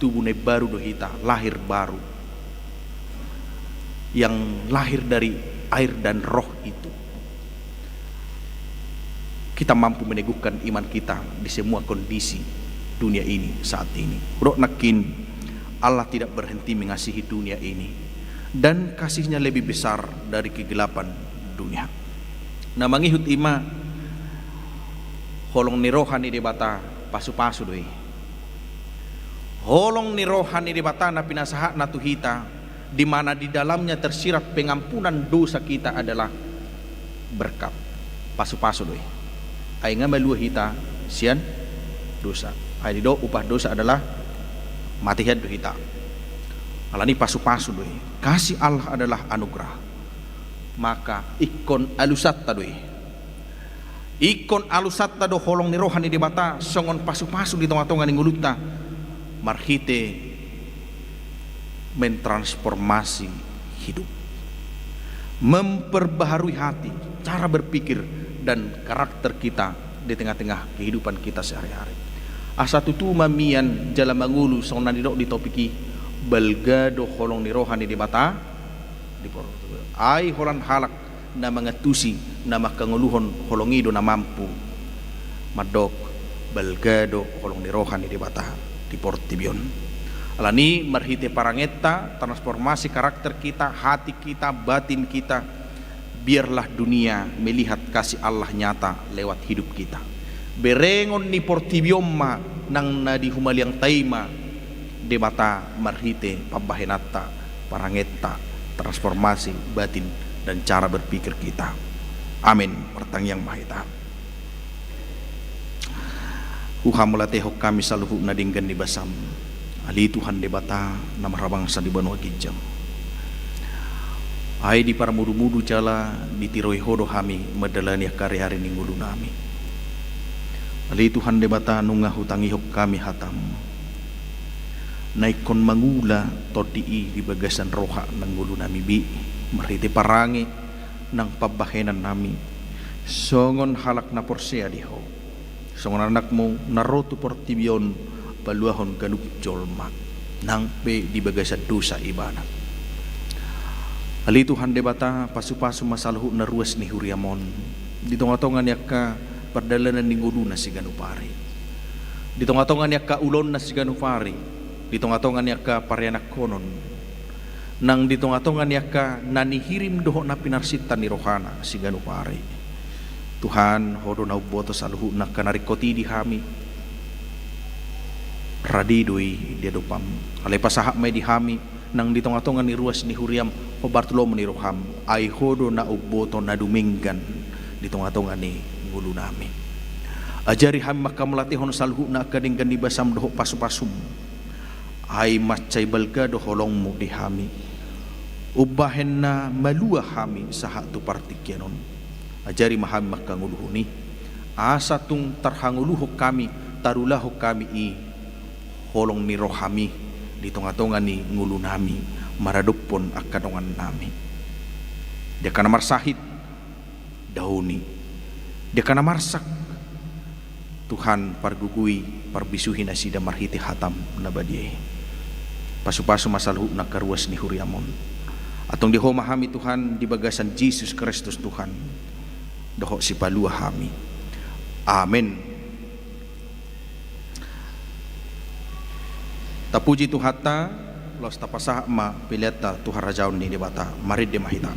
tubuh na imbaru do hita, lahir baru, yang lahir dari air dan Roh itu, kita mampu meneguhkan iman kita di semua kondisi dunia ini saat ini. Hudok nangkin, Allah tidak berhenti mengasihi dunia ini, dan kasih-Nya lebih besar dari kegelapan dunia. Na mangihut i ma holong ni roha ni Debata, pasu-pasu do i. Holong ni roha ni Debata na pinasahatna tu hita, di mana di dalamnya tersirat pengampunan dosa kita, adalah berkat. Pasu-pasu do i. Ai nga malua hita sian dosa. Ai didok upah dosa adalah mate hian do hita. Alani pasu-pasu do i. Kasih Allah adalah anugerah. Maka ingkon alusanta do i. Ingkon alusanta do holong ni roha ni Debata songon pasu-pasu di tonga-tonga ni ngolunta, marhite mentransformasi hidup, memperbaharui hati, cara berpikir, dan karakter kita di tengah-tengah kehidupan kita sehari-hari. Asa tutu ma mian jala mangolu songon na nidok di topik i, balga do holong ni roha ni Debata di portibi on. Ai holan halak na mangantusi, na manghangoluhon holong i do na mampu mandok balga do holong ni roha ni Debata di portibi on. Alani i marhite parangenta, transformasi karakter kita, hati kita, batin kita, biarlah dunia melihat kasih Allah nyata lewat hidup kita. Berengon ni portibi on ma nang na di humaliangta i ma Debata marhite pambahenanta, parangenta, transformasi batin dan cara berpikir kita. Amin. Martangiang ma hita. Huhamauliatehon hami saluhutna denggan ni basam, ale Tuhan Debata na marhabangsa di banua ginjang. Ai diparmudu-mudu jala ditiroi Ho do hami mandalani angka ari-ari ni ngolunami. Ale Tuhan Debata, nunga hutangihon hami hataM na ingkon mangula tondi i di bagasan roha nang ngolunami be, marhite parange nang pambahenannami, songon halak na porsea di Ho, songon anakMu na ro tu portibi on paluahon ganup jolma nang pe di bagasan dosa ibana. Ale Tuhan Debata, pasu-pasu ma saluhutna ruas ni huriaM on di tonga-tonga ni angka pardalanan ni ngoluna siganup ari, di tonga-tonga ni angka ulaonna siganup ari, di tonga-tonga ni angka parianakhonon, nang di tonga-tonga ni angka na nihirim dohot na pinarsinta ni rohana siganup ari. Tuhan, Ho do na umboto saluhutna angka na ringkot i di hami. Rade do i di adopanMu. Alai pasahat ma i di hami, nang di tongatonga ni ruas ni huriaM, hombar tu lomo ni rohaM, ai Ho do na umboto na dumenggan di tongatonga ni ngolunami. Ajari hami manghamauliatehon saluhutna angka denggan ni basaM dohot pasupasuM. Ai mansai balga do holongMu di hami, umbahen na malua hami sahat tu partingkian on. Ajari ma hami mangkangoluhon i, asa tung tarhangoluhon hami, tarulahon hami i holong ni rohaMi di tongatonga ni ngolunami maradophon angka dongannami. Di angka na marsahit, daoni. Di angka na marsak, Tuhan, pargogoi, parbisuhi nasida marhite hataM na badia i. Pasupasu ma saluhutna angka ruas ni huriaM on. Antong di Ho ma hami, Tuhan, di bagasan Jesus Kristus Tuhan dohot Sipalua hami. Amen. Tapuji Tuhanta, laos tapasahat ma peleanta tu harajaon ni Debata. Marende ma hita.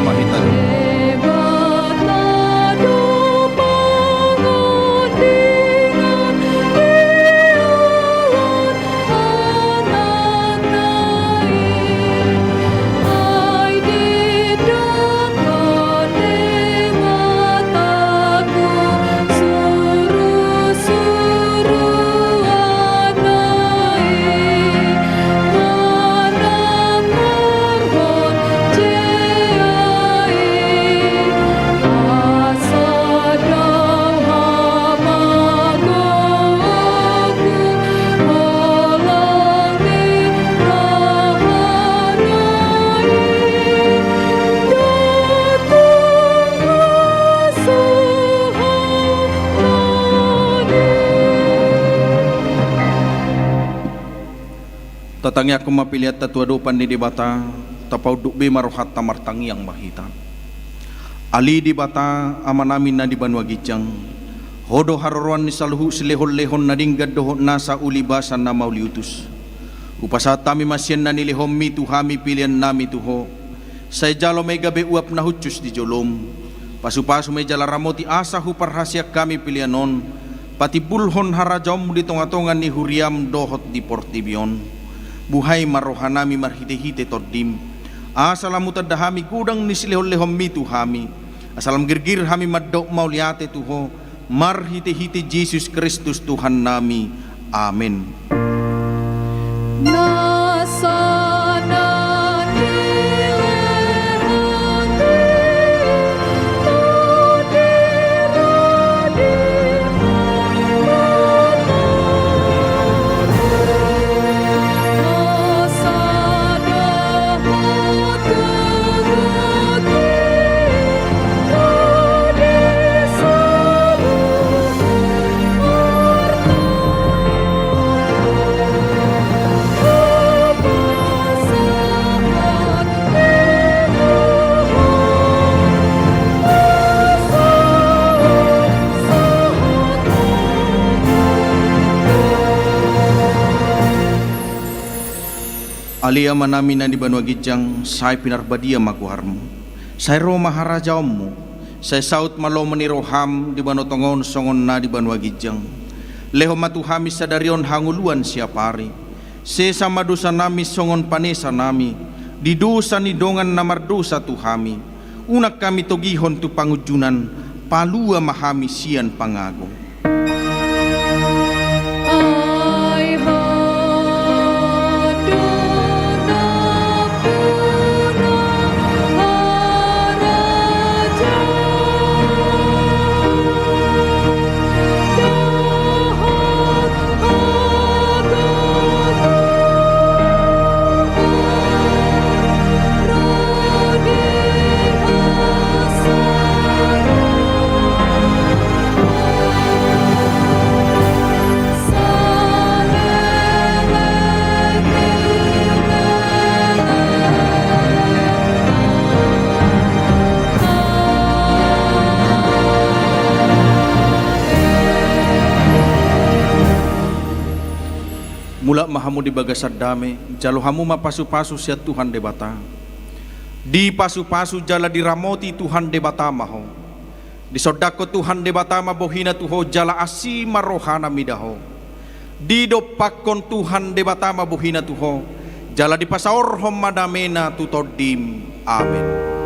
Debata do pangondingan di Anakna i, ai didok ma Debata tu surusuruanna i, manang marhon jea i, asa dao hamagoanku holan ni rohana i, do tung hasuhuton i. Tatangiangkon ma peleanta tu adopan ni Debata, tapaunduk be ma rohanta, martangiang ma hita. Ale Debata, Amanami na di banua ginjang, Ho do haroroan ni saluhut silehonlehon na denggan dohot nasa ulibasan na mauliutus. Hupasahat hami ma sian na nilehonMi tu hami peleannami tu Ho. Sai jalo ma i gabe uap na hushus di joloM. Pasupasu ma i jala ramoti asa huparhaseang hami pelean on patimbulhon harajaonMu di tongatonga ni huriaM dohot di portibi on. Buhai ma rohanami marhitehite TondiM, asa lam hutanda hami godang ni silehonlehonMi tu hami, asa lam girgir hami mandok mauliate tu Ho, marhitehite Jesus Kristus Tuhannami. Amen. Nasa na nilehon ni Ho tu diri ni Ho, nasa dohot tubuhmi, tu di saluhut Ale Amanami na di banua ginjang, sai pinarbadia ma goarMu. Sai ro ma harajaonMu. Sai saut ma lomo ni rohaM di banua tonga on songon na di banua ginjang. Lehon ma tu hami sadari on hangoluan siapari. Sesa ma dosanami songon panesanami di dosa ni dongan na mardosa tu hami. Unang hami togihon tu pangunjunan, palua ma hami sian pangago. Ai Ho do nampuna harajaon dohot Mulak ma hamu di bagasan dame, jalo hamu ma pasupasu sian Tuhan Debata. Dipasupasu jala diramoti Tuhan Debata ma ho. Disondangkon Tuhan Debata ma bohiNa tu ho jala asi ma rohaNa mida ho. Didompakkon Tuhan Debata ma bohiNa tu ho, jala dipasaorhon ma dameNa tu tondim. Amen.